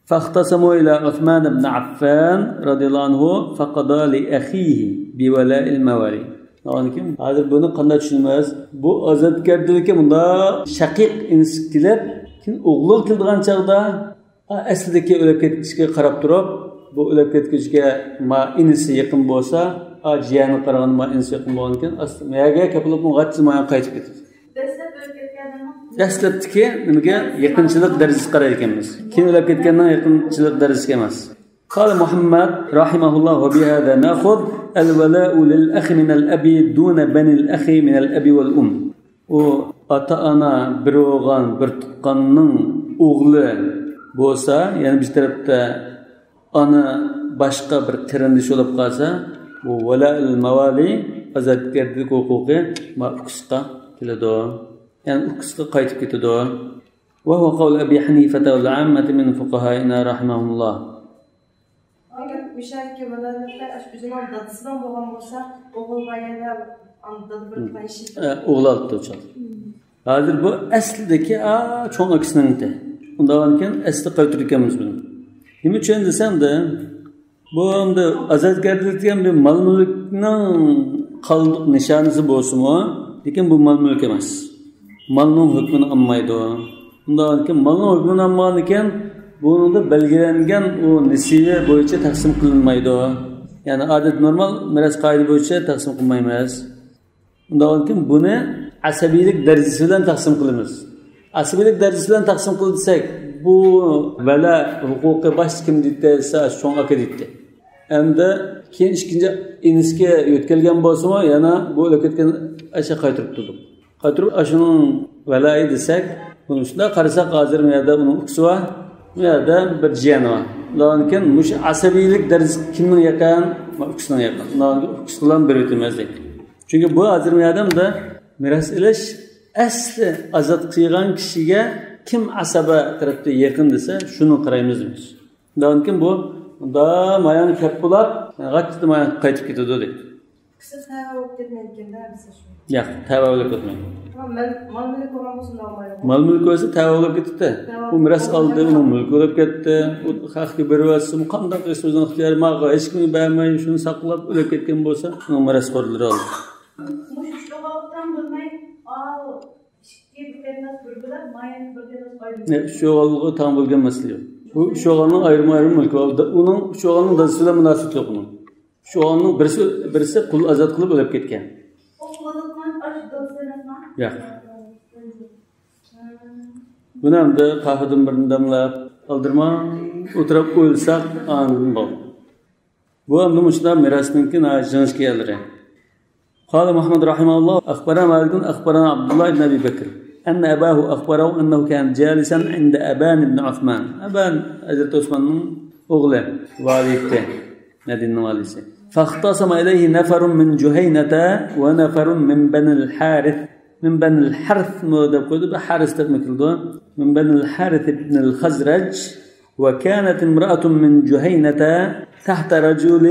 فاختصموا إلى عثمان بن عفان رضي الله عنه فقضى لأخيه بولاء الموالي. ئاندىن كېيىن ھازىر بۇنى قانداق چۈشىنىمىز؟ بۇ ئازادگەردىلىككە مۇنداق شەقىق ئىنىسى كېلىپ، كېيىن ئوغلىغا كېلىدىغان چاغدا، ئا، ئەسلىدىكى ئۆلۈپ كەتكۈچىگە قاراپ تۇرۇپ، بۇ ئۆلۈپ كەتكۈچىگە ما ئىنىسى يېقىن بولسا، ئا، جىيەنگە قارىغاندا ما ئىنىسى يېقىن بولغاندىكىن، ئاستا مەگە كېپىلىپ مۇ غاچچىمايان قايتىپ كېتىدۇ. دەسلەپتىكى نېمىگە يېقىنچىلىق دەرىجىسى قارايدىكەنمىز. كېيىن ئۆلۈپ كەتكەننىڭ يېقىنچىلىق دەرىجىسىگە ئەمەس. قال محمد رحمه الله: وبهذا نأخذ الولاء للأخ من الأب دون بني الأخ من الأب والأم. ئۇ ئاتا-ئانا، بىر ئوغۇل، بىر تۇغقاننىڭ ئوغلى بولسا، يەنى بىر تەرەپتە ئانا باشقا بىر قېرىندىشى بولۇپ قالسا، بۇ ۋەلائىل ماۋالى، ئازادگەردىلىك ھوقۇقى ما ئۇكىسىغا كېلىدۇ. يەنى ئۇكىسىغا قايتىپ كېتىدۇ. وهو قول أبي حنيفة والعامة من فقهائنا رحمهم الله. ئەگەر مۇشۇ يەردىكى ۋەلالىقتا ئاشۇ ئۆزىنىڭ دادىسىنىڭ بولغان بولسا، ئوغۇل بار يەنە، ئانا دادا بىر تۇغقان ئىشى. ئە، ئوغۇل ئالتە چاغ. ھازىر بۇ ئەسلىدىكى، ئا، چوڭ ئاكىسىنىڭكى. ئۇنداقكەن ئەسلى قايتۇرىدىكەنمىز بۇنى. نېمە ئۈچۈن دېسەڭدە، بۇ ئەمدى ئازادگەردىلىك دېگەن بىر مال-مۈلۈكنىڭ قالدۇق نىشانىسى بولسىمۇ، لېكىن بۇ مال-مۈلۈك ئەمەس. مالنىڭ ھۆكمىنى ئالمايدۇ. ئۇنداقكەن مالنىڭ ھۆكمىنى ئالمىغاندىكىن، بۇنىڭدا بەلگىلەنگەن ئۇ نېسىۋە بويىچە تەقسىم قىلىنمايدۇ. يەنى ئادەتتە نورمال مىراس قائىدە بويىچە تەقسىم قىلمايمىز. ئۇنداقكەن بۇنى ئەسەبىيلىك دەرىجىسى بىلەن تەقسىم قىلىمىز. ئەسەبىيلىك دەرىجىسى بىلەن تەقسىم قىل دېسەك، بۇ ۋەلا ھوقۇقى باشتا كىم دېيتتى دېسە، چوڭ ئاكا دېيتتى. ئەمدى كېيىن ئىككىنچى ئىنىسىگە يۆتكەلگەن بولسىمۇ، يەنە بۇ ئۆلۈپ كەتكەن ئاشۇ قايتۇرۇپ تۇردۇق. قايتۇرۇپ ئاشۇنىڭ ۋەلائى دېسەك، بۇنى شۇنداق قارىساق، ھازىر بۇ يەردە ئۇنىڭ ئۇكىسى بار، بۇ يەردە بىر جىيەنى بار. ئۇنداقكەن مۇشۇ ئەسەبىيلىك دەرىجىسى كىمنىڭ يېقىن؟ ئۇكىسىنىڭ يېقىن. ئۇنداقكەن ئۇكىسى بىلەن بىر ئۆتىمىز دەيدۇ. چۈنكى بۇ ھازىر بۇ يەردە مىراس ئېلىش ئەسلى ئازاد قىلغان كىشىگە كىم ئەسەبە تەرەپتە يېقىن دېسە، شۇنى قارايمىز دېمەكچى. ئۇنداقكەن بۇ، بۇندا مايان كەپ بولۇپ، غاچچىدا مايان قايتىپ كېتىدۇ دەيدۇ. ئۇكىسى تەۋە بولۇپ كەتمەيدىكەن-دە، مىسال شۇ. ياق، تەۋە بولۇپ كەتمەيدۇ. ئەمما مال-، مال-مۈلۈك بولغان بولسا ئۇنداق بولمايدۇ. مال-مۈلۈك بولسا تەۋە بولۇپ كېتىدۇ. تەۋە ئۇ مىراس بولۇپ ئالدى، كەتمەيدۇ. ئۇنىڭ مۈلكى بولۇپ كەتتى. ئۇ خەقكە بېرىۋەتسىمۇ، قانداق قىلسا ئۆزىنىڭ ئىختىيارى، ماغا ھېچكىمگە بەرمەي، شۇنى ساقلاپ ئۆلۈپ كەتكەن بولسا، ئۇنىڭ مىراسخورلىرى ئالىدۇ. مۇشۇ ئۈچ ئوغۇللۇقتىن بولماي، ئاۋۇ ئىككى بىر قېرىنداش بىر بىلەن، مايان بىر قېرىنداش ئايرىم. نە، ئۈچ ئوغۇلغا تەڭ بولغان مەسىلە يوق. بۇ ئۈچ ئوغۇلنىڭ ئايرىم-ئايرىم مۈلكى بار. ئۇنىڭ ئۈچ ئوغۇلنىڭ دادىسى بىلەن مۇناسىۋىتى يوق ئۇنىڭ. ئۈچ ئوغۇلنىڭ بىرسى، بىرسى قۇل ئازاد قىلىپ ئۆلۈپ كەتكەن. ئۇ قۇل ئازاد قىلغان ئاشۇ دادىسى ئەمەسمۇ؟ ياق. بۇنى ئەمدى قاھۋىدىن بىرنى دەملەپ، ئالدىرىماي ئولتۇرۇپ ئويلىساق، ئاندىن بولدى. بۇ ئەمدى مۇشۇنداق مىراسنىڭكى ناھايىتى جىڭىشكە يەرلىرى. قال محمد رحمه الله: أخبرنا مالك أخبرنا عبد الله بن أبي بكر أن أباه أخبره أنه كان جالسا عند أبان بن عثمان. ئەبان، ھەزرىتى ئوسماننىڭ ئوغلى، ۋالىيى، مەدىنىنىڭ ۋالىيسى. فاختصم إليه نفر من جهينة ونفر من بني الحارث. من بني الحارثمۇ دەپ قويدى، بىر ھارىس دەپمۇ كېلىدۇ. من بني الحارث بن الخزرج. وكانت امرأة من جهينة تحت رجل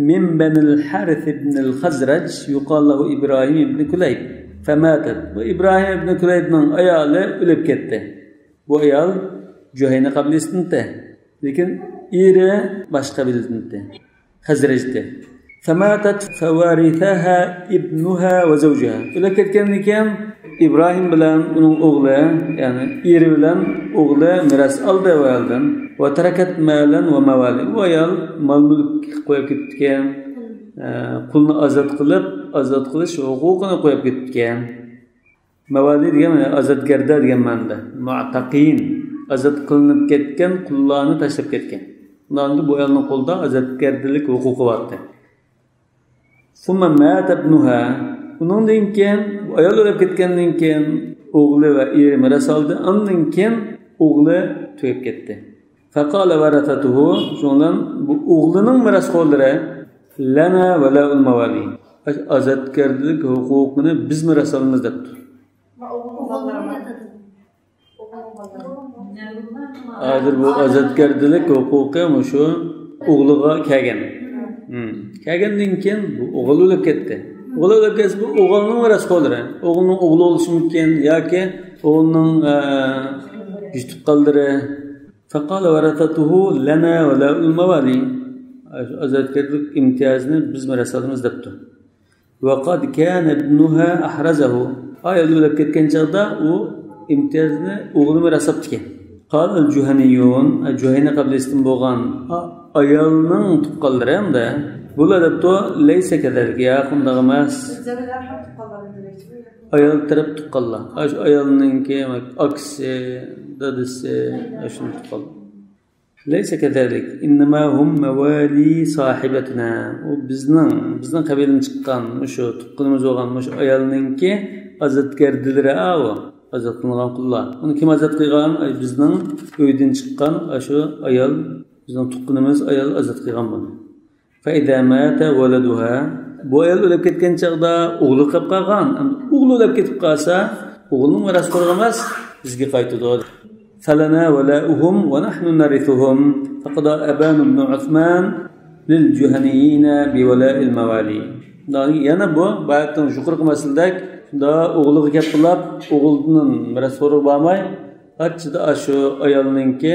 من بني الحارث بن الخزرج يقال له إبراهيم بن كليب فماتت. بۇ ئىبراھىم ئىبن كۇلەيبنىڭ ئايالى ئۆلۈپ كەتتى. بۇ ئايال جۇھەينە قەبىلىسىدىن ئىدى. لېكىن ئېرى باشقا قەبىلىدىن ئىدى. خەزرەجدە. فماتت فورثها ابنها وزوجها. ئۆلۈپ كەتكەندىن كېيىن ئىبراھىم بىلەن ئۇنىڭ ئوغلى، يەنى ئېرى بىلەن ئوغلى مىراس ئالدى ئۇ ئايالدىن. وتركت مالا وموالي. ئۇ ئايال مال-مۈلۈك قويۇپ كېتىپتىكەن. ئە، قۇلنى ئازاد قىلىپ، ئازاد قىلىش ھوقۇقىنى قويۇپ كېتىپتىكەن. ماۋالى دېگەن ئازادگەردە دېگەن مەنىدە. مۇئتەقىن. ئازاد قىلىنىپ كەتكەن قۇللارنى تاشلاپ كەتكەن. ئۇلارنىڭ بۇ ئايالنىڭ قولىدا ئازادگەردىلىك ھوقۇقى بار ئىدى. ثم مات ابنها. ئۇنىڭدىن كېيىن، بۇ ئايال ئۆلۈپ كەتكەندىن كېيىن، ئوغلى ۋە ئېرى مىراس ئالدى. ئاندىن كېيىن ئوغلى تۈگەپ كەتتى. فقال ورثته، شۇنىڭ بىلەن بۇ ئوغلىنىڭ مىراسخورلىرى لنا ولاء الموالي. ئازادگەردىلىك ھوقۇقىنى بىز مىراس ئالىمىز دەپتۇ. ھازىر بۇ ئازادگەردىلىك ھوقۇقى مۇشۇ ئوغلىغا كەلگەن. ھىم. كەلگەندىن كېيىن بۇ ئوغۇل ئۆلۈپ كەتتى. ئوغۇل ئۆلۈپ كەتسە، بۇ ئوغۇلنىڭ مىراسخورلىرى، ئوغۇلنىڭ ئوغلى بولۇشى مۇمكىن ياكى ئوغلىنىڭ، ئە، يۈز تۇغقانلىرى. فقال ورثته لنا ولاء الموالي. ئازادگەرلىك ئىمتىيازىنى بىز مىراس ئالىمىز دەپتۇ. وقد كان ابنها أحرزه. ئايال ئۆلۈپ كەتكەن چاغدا ئۇ ئىمتىيازنى ئوغلى مىراس ئاپتىكەن. قال الجهنيون، جۇھەينە قەبىلىسىدىن بولغان ئا-، ئايالنىڭ تۇغقانلىرى ھەمدە بۇلار دەپتۇ، ليس كذلك، ياق، ئۇنداق ئەمەس. ئايال تەرەپ تۇغقانلار. ئاشۇ ئايالنىڭكى ئاكىسى، دادىسى، ئاشۇنداق تۇغقانلار. ليس كذلك. إنما هم موالي صاحبتنا. ئۇ بىزنىڭ، بىزنىڭ قەبىلىدىن چىققان، مۇشۇ تۇغقىنىمىز بولغان مۇشۇ ئايالنىڭكى ئازادگەردىلىرى ئاۋۇ. ئازاد قىلىنغان قۇللار. ئۇنى كىم ئازاد قىلغان؟ ئاي، بىزنىڭ ئۆيدىن چىققان ئاشۇ ئايال، بىزنىڭ تۇغقىنىمىز ئايال ئازاد قىلغان بۇنى. فإذا مات ولدها. بۇ ئايال ئۆلۈپ كەتكەن چاغدا ئوغلى قېلىپ قالغان. ئوغلى ئۆلۈپ كېتىپ قالسا، ئوغلىنىڭ مىراسخورى ئەمەس، بىزگە قايتىدۇ. فلنا ولاؤهم ونحن نرثهم. فقضى أبان بن عثمان للجهنيين بولاء الموالي. يەنە بۇ بايىقى يۇقىرىقى مەسىلىدەك، شۇنداق ئوغلىغا گەپ قىلىپ، ئوغلىدىن مىراسخورغا بارماي، قاچىدا ئاشۇ ئايالنىڭكى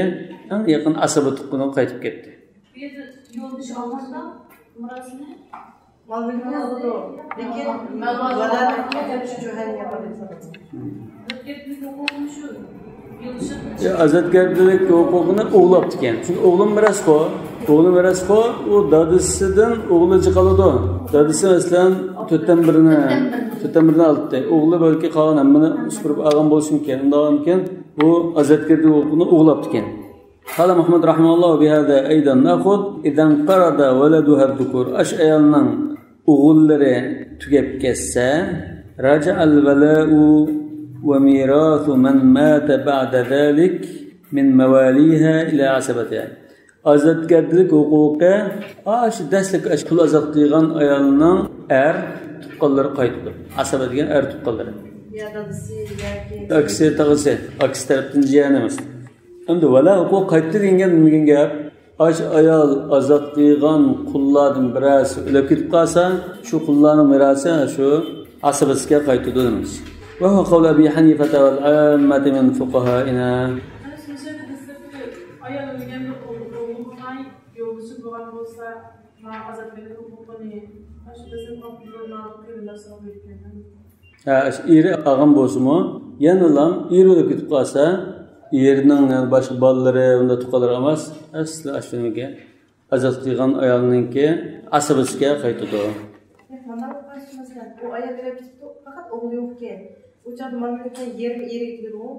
ئەڭ يېقىن ئاسىبى تۇغقىنىغا قايتىپ كەتتى. بۇ يەردە يولدىشى ئالغاندا مىراسنى مال مۈلكنى ئالىدۇ. لېكىن ۋالادىن كېيىن شۇ جۇھەننىيە قىلىدۇ. يا، ئازادگەرچىلىك ھوقۇقىنى ئوغلى ئاپتىكەن. چۈنكى ئوغلى مىراسخور. ئوغلى مىراسخور، ئۇ دادىسىدىن ئوغلى جىق ئالىدۇ. دادىسى، مەسىلەن، تۆتتىن بىرىنى، تۆتتىن بىرىنى ئالاتتى. ئوغلى بەلكى قالغان ھەممىنى سۈپۈرۈپ ئالغان بولۇشى مۇمكىن. ئۇنداق بولغاندىكىن، بۇ ئازادگەرچىلىك ھوقۇقىنى ئوغلى ئاپتىكەن. قال محمد رحمه الله: بهذا أيضا نأخذ إذا انقرض ولدها الذكور. ئاشۇ ئايالنىڭ ئوغۇللىرى تۈگەپ كەتسە، رجع الولاء وميراث من مات بعد ذلك من مواليها إلى عصبتها. ئازادگەرچىلىك ھوقۇقى ئاشۇ دەسلەپكى ئاشۇ قۇل ئازاد قىلغان ئايالنىڭ ئەر تۇغقانلىرىغا قايتىدۇ. ئاسىبە دېگەن ئەر تۇغقانلىرى. يا دادىسى ياكى ئاكىسى، تاغىسى، ئاكىسى تەرەپتىن جىيەن ئەمەس. ئەمدى ۋالا ھوقۇق قايتتى دېگەن، دېگەن گەپ، ئاشۇ ئايال ئازاد قىلغان قۇللاردىن بىرەرسى ئۆلۈپ كېتىپ قالسا، شۇ قۇللارنىڭ مىراسى شۇ ئاسىبىسىگە قايتىدۇ دېمەكچى. وهو قول أبي حنيفة والعامة من فقهائنا. ئايال ئۆلگەندە ئوغلى بولماي، يولدىشى بولغان بولسا، مانا ئازادگەرلىك ھوقۇقىنى، ئاشۇ بىزنىڭ قېرىنداشلارغا بېرىدىكەن. ھە، ئاشۇ ئېرى ئالغان بولسىمۇ، يەنىلا ئېرى ئۆلۈپ كېتىپ قالسا، ئېرىنىڭ يەنە باشقا بالىلىرى، ئۇنداق تۇغقانلىرى ئەمەس، ئەسلى ئاشۇنىڭكى، ئازاد قىلغان ئايالنىڭكى ئاسىبىسىگە قايتىدۇ. مانا بۇ قارىسىڭىز، ئۇ ئايال ئۆلۈپ كېتىپتۇ، پەقەت ئوغلى يوق ئىكەن. ئۇ چاغدا مال مۈلكنى يېرىمى ئېرىگە كېتىدىغۇ.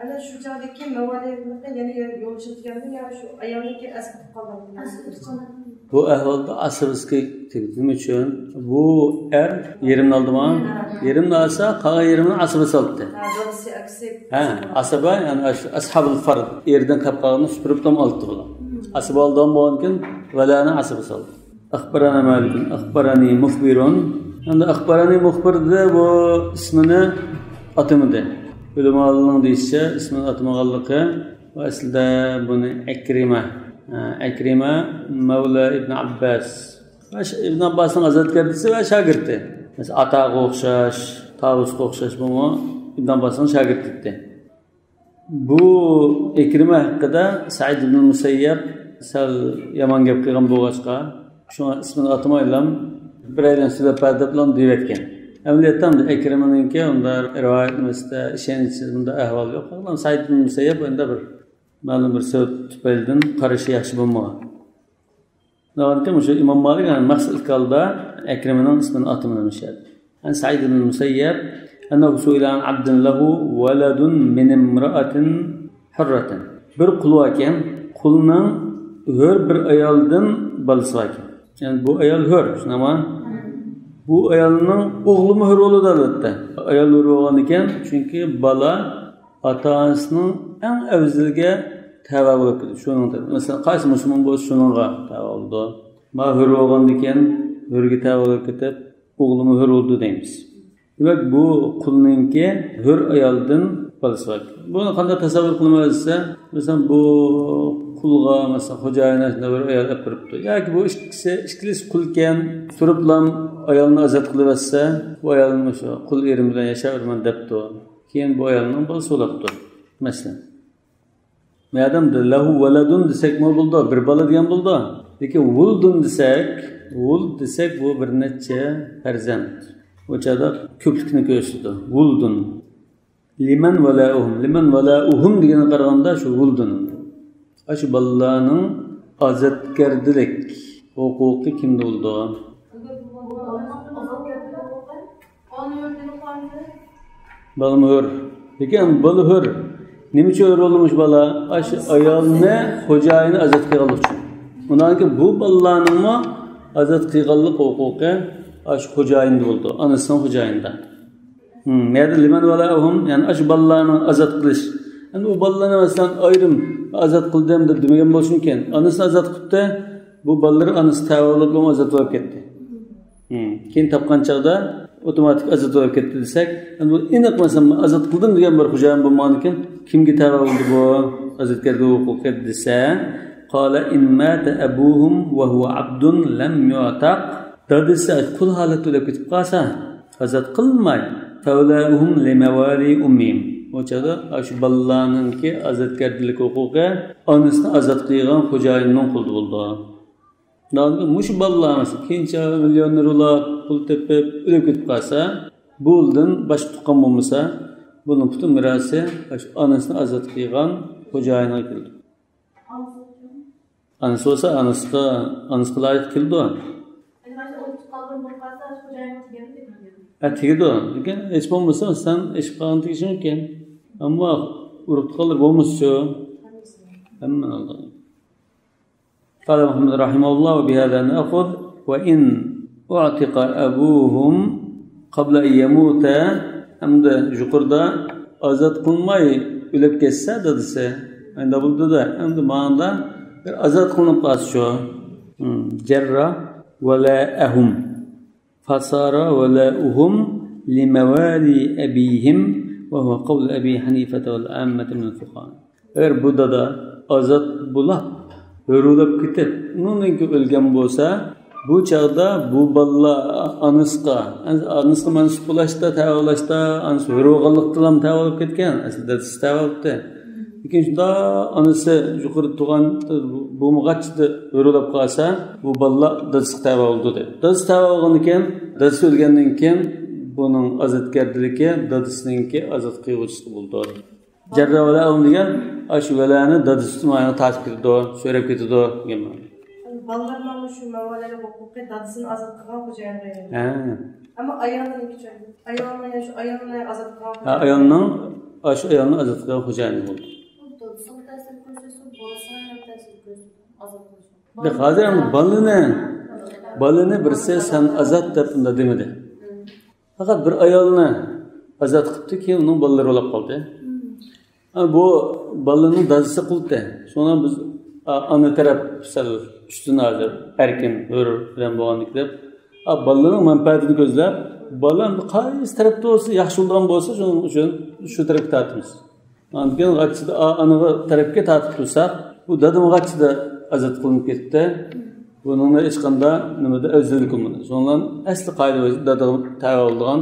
ئەنە شۇ چاغدىكى مەۋالىيلىقنى يەنە يولدىشىدىكەنمۇ يا شۇ ئايالنىڭكى ئەسلى تۇغقانلىرىنى؟ بۇ ئەھۋالدا ئاسىبىسىگە تېگىدۇ. نېمە ئۈچۈن؟ بۇ ئەر يېرىمنى ئالدىمۇ؟ يېرىمنى ئالسا، قالغان يېرىمنى ئاسىبىسى ئالاتتى. ھە، دادىسى، ئاكىسى. ھە، ئاسىبە، يەنى ئاش-، ئەسھابۇل فەرد. ئېرىدىن قېلىپ قالغىنى سۈپۈرۈپلا ئالاتتى بۇلار. ئاسىبە ئالىدىغان بولغاندىكىن، ۋەلانى ئاسىبىسى ئالدى. ئەخبەرەنە مالىكۇن، ئەخبەرەنى مۇخبىرۇن. ئەمدى ئەخبەرەنى مۇخبىر دېدى، بۇ ئىسمىنى ئاتىمىدى. ئۆلىمالارنىڭ دېيىشىچە ئىسمىنى ئاتىمىغانلىقى ۋە ئەسلىدە بۇنى ئەكرىمە، ئە، ئەكرىمە مەۋلا ئىبن ئابباس. ۋە ش-، ئىبن ئابباسنىڭ ئازادگەردىسى ۋە شاگىرتى. مەسىلەن، ئاتاغا ئوخشاش، تاۋۇسقا ئوخشاش بۇمۇ ئىبن ئابباسنىڭ شاگىرتى ئىدى. بۇ ئىكرىمە ھەققىدە سەئىد ئىبن مۇسەييەب سەل يامان گەپ قىلغان بولغاچقا، شۇڭا ئىسمىنى ئاتىمايلا، بىرەيلەن سۆزلەپ بەر دەپلا دېيىۋەتكەن. ئەمەلىيەتتە ئەمدى ئىكرىمىنىڭكى ئۇنداق رىۋايەت نېمىسىدە ئىشەنچسىز، بۇنداق ئەھۋال يوق. سەئىد ئىبن مۇسەييەب ئەمدى بىر مەلۇم بىر سەۋەب تۈپەيلىدىن قارىشى ياخشى بولمىغان. ناھايىتى مۇشۇ ئىمام مالىك، يەنى مەخسۇس ئىككالدا ئەكرىمىنىڭ ئىسمىنى ئاتىمىدى مۇشۇ يەردە. عن سعيد بن المسيب أنه سئل عن عبد له ولد من امرأة حرة. بىر قۇل باركەن، قۇلنىڭ ھۆر بىر ئايالدىن بالىسى باركەن. يەنى بۇ ئايال ھۆر، شۇنداقمۇ؟ بۇ ئايالنىڭ ئوغلىمۇ ھۆر بولىدۇ، ئەلۋەتتە. ئايال ھۆر بولغاندىكىن، چۈنكى بالا ئاتا-ئانىسىنىڭ ئەڭ ئەۋزىلىگە تەۋە بولۇپ كېتىدۇ. شۇنىڭ، مەسىلەن، قايسى مۇسۇلمان بولسا شۇنىڭغا تەۋە بولىدۇ. ما ھۆر بولغاندىكىن، ھۆرگە تەۋە بولۇپ كېتىپ، ئوغلىمۇ ھۆر بولىدۇ دەيمىز. دېمەك، بۇ قۇلنىڭكى ھۆر ئايالدىن بالىسى بار. بۇنى قانداق تەسەۋۋۇر قىلىمىز دېسە، مەسىلەن، بۇ قۇلغا، مەسىلەن، خوجايىنى شۇنداق بىر ئايال ئېلىپ بېرىپتۇ. ياكى بۇ ئىككىسى، ئىككىلىسى قۇلكەن، تۇرۇپلام ئايالنى ئازاد قىلىۋەتسە، بۇ ئايالمۇ شۇ قۇل ئېرىم بىلەن ياشاۋېرىمەن دەپتۇ. كېيىن بۇ ئايالنىڭ بالىسى بولاپتۇ، مەسىلەن. مەدەم لەھۇ ۋەلەدۇن دېسەكمۇ بولىدۇ، بىر بالا دېگەن بولىدۇ. لېكىن ۋۇلدۇن دېسەك، ۋۇلد دېسەك، بۇ بىر نەچچە پەرزەنت. بۇ چاغدا كۆپلۈكنى كۆرسىتىدۇ. ۋۇلدۇن. لىمەن ۋەلەئۇھۇم. لىمەن ۋەلەئۇھۇم دېگەنگە قارىغاندا شۇ ۋۇلدۇن. ئاشۇ بالىلارنىڭ ئازادگەردىلىك ھوقۇقى كىمدە بولىدۇ؟ بالىمۇ ھۆر. لېكىن بالا ھۆر. نېمە ئۈچۈن ھۆر بولدى مۇشۇ بالا؟ ئاشۇ ئايالنى خوجايىنى ئازاد قىلغانلىقى ئۈچۈن. ئۇنداقكى بۇ بالىلارنىڭمۇ ئازاد قىلغانلىق ھوقۇقى ئاشۇ خوجايىندا بولىدۇ، ئانىسىنىڭ خوجايىنىدا. ھىم، مەدە لىمەن ۋەلەئۇھۇم، يەنى ئاشۇ بالىلارنى ئازاد قىلىش. يەنى ئۇ بالىلارنى، مەسىلەن، ئايرىم ئازاد قىلدىم دەپ دېمىگەن بولسۇن كېيىن. ئانىسىنى ئازاد قىلىپتۇ. بۇ بالىلىرى ئانىسى تەۋە بولۇپ ئازاد بولۇپ كەتتى. ھىم، كېيىن تاپقان چاغدا ئوتوماتىك ئازاد بولۇپ كەتتى دېسەك، يەنى بۇ ئېنىق، مەسىلەن، ئازاد قىلدىم دېگەن بىر خوجايىن بولمىغاندىكىن، كىمگە تەۋە بولدى بۇ؟ ئازادگەرلىك ھوقۇقى دېسە، قال إن مات أبوهم وهو عبد لم يعتق. دادىسى قۇل ھالەتتە ئۆلۈپ كېتىپ قالسا، ئازاد قىلماي، فولاؤهم لموالي أمهم. ئۇ چاغدا ئاشۇ بالىلارنىڭكى ئازادگەردىلىك ھوقۇقى ئانىسىنى ئازاد قىلغان خوجايىننىڭ قولىدا بولىدۇ. مۇشۇ بالىلار، مەسىلەن، كېيىنچە مىليونېر بولاپ، پۇل تېپىپ، ئۆلۈپ كېتىپ قالسا، بۇندىن باشقا تۇغقان بولمىسا، بۇنىڭ پۈتۈن مىراسى ئاشۇ ئانىسىنى ئازاد قىلغان خوجايىنغا كېلىدۇ. ئانىسى بولسا ئانىسىغا، ئانىسىغا لايىق كېلىدۇ. ھە، تېگىدۇ. لېكىن ھېچ بولمىسا سەن ئېشىپ قالغان تېگىشىڭ ئىكەن. ئەمما ئۇرۇق تۇغقانلىرى بولمىسىچۇ؟ ھەممىنى ئالىدۇ. قال محمد رحمه الله: وبهذا نأخذ وإن أعتق أبوهم قبل أن يموت. ئەمدى يۇقىرىدا ئازاد قىلماي ئۆلۈپ كەتسە دادىسى، ئەمدى بولدى دە، ئەمدى ماڭدا بىر ئازاد قىلىنىپ قالسىچۇ؟ جر ولاءهم فصار ولاؤهم لموالي أبيهم وهو قول أبي حنيفة والعامة من الفقهاء. ئەگەر بۇ دادا ئازاد بولاپ، ھۆر بولاپ كېتىپ، ئۇنىڭدىن كېيىن ئۆلگەن بولسا، بۇ چاغدا بۇ بالىلار ئانىسىغا، ئانىسىغا مەنسۇپ بولۇشتا، تەۋە بولۇشتا، ئانىسى ھۆر بولغانلىقتىنلا تەۋە بولۇپ كەتكەن، ئەسلى دادىسى تەۋە بولۇپتۇ. لېكىن شۇنداق ئانىسى يۇقىرىدا تۇغقان بولمىغاچ ھۆر بولاپ قالسا، بۇ بالىلار دادىسىغا تەۋە بولىدۇ دەيدۇ. دادىسى تەۋە بولغاندىن كېيىن، دادىسى ئۆلگەندىن كېيىن بۇنىڭ ئازادگەردىلىكى دادىسىنىڭكى ئازاد قىلغۇچىسىغا بولىدۇ. جەررە ۋەلەئۇم دېگەن، ئاشۇ ۋەلەنى دادىسى مانا تارتىپ كېتىدۇ، سۆرەپ كېتىدۇ دېگەن مەنە. بالىلار مانا شۇ مەۋالەيلىك ھوقۇقى دادىسىنى ئازاد قىلغان خوجايىنغا ئىگە. ھە. ئەمما ئايالنىڭكى چوڭ. ئايالنى، شۇ ئايالنى ئازاد قىلغان ھە، خوجايىن. ئايالنىڭ، ئاشۇ ئايالنى ئازاد قىلغان خوجايىنى بولدى. بۇ دادىسىغا تەسىر كۆرسەتسە، بالىسىغا ھەم تەسىر كۆرسىتىدۇ، ئازاد قىلىش. بەك ھازىر ئەمدى بالىنى، بالىنى بىرسى سەن ئازاد دەپ ئۇنداق دېمىدى. پەقەت بىر ئايالنى ئازاد قىپتۇ، كېيىن ئۇنىڭ بالىلىرى بولاپ قالدى. ھە، بۇ بالىنىڭ دادىسى قىلدى. شۇڭا بىز، ئا، ئانا تەرەپ سەل ئۈستۈن ھازىر ئەركىن، ھۆر بىلەن بولغاندىكىن دەپ، ئا، بالىلارنىڭ مەنپەئەتىنى كۆزلەپ، بالا قايسى تەرەپتە بولسا، ياخشى بولىدىغان بولسا، شۇنىڭ ئۈچۈن شۇ تەرەپكە تارتىمىز. ئاندىن كېيىن غاچچىدا ئا-، ئانىغا تەرەپكە تارتىپ تۇرساق، بۇ دادىمۇ غاچچىدا ئازاد قىلىنىپ كەتتى. بۇنىڭدا ھېچقانداق نېمىدە ئەۋزەللىك بولمىدى. شۇنىڭ بىلەن ئەسلى قائىدە بويىچە دادىغا تەۋە بولىدىغان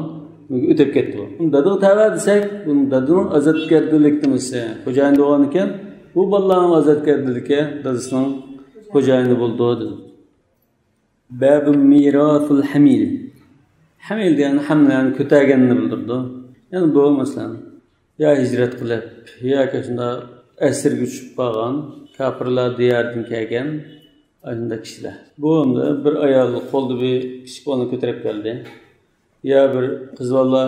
ئۆتۈپ كەتتى بۇ. دادىغا تەۋە دېسەك، بۇنىڭ دادىنىڭ ئازادگەردىلىك نېمىسى، خوجايىنى بولغاندىكىن، بۇ بالىلارنىڭ ئازادگەردىلىكى دادىسىنىڭ خوجايىنى بولىدۇ دېدى. باب ميراث الحميل. ھەمىل دېگەن ھەملەرنى كۆتەرگەننى بىلدۈرىدۇ. يەنى بۇ، مەسىلەن، يا ھىجرەت قىلىپ، ياكى شۇنداق ئەسىرگە چۈشۈپ قالغان، كاپىرلار دىيارىدىن كەلگەن ئاشۇنداق كىشىلەر. بۇ ئەمدى بىر ئايال قولىدا بىر كىچىك بالىنى كۆتۈرۈپ كەلدى. يا بىر قىز بالا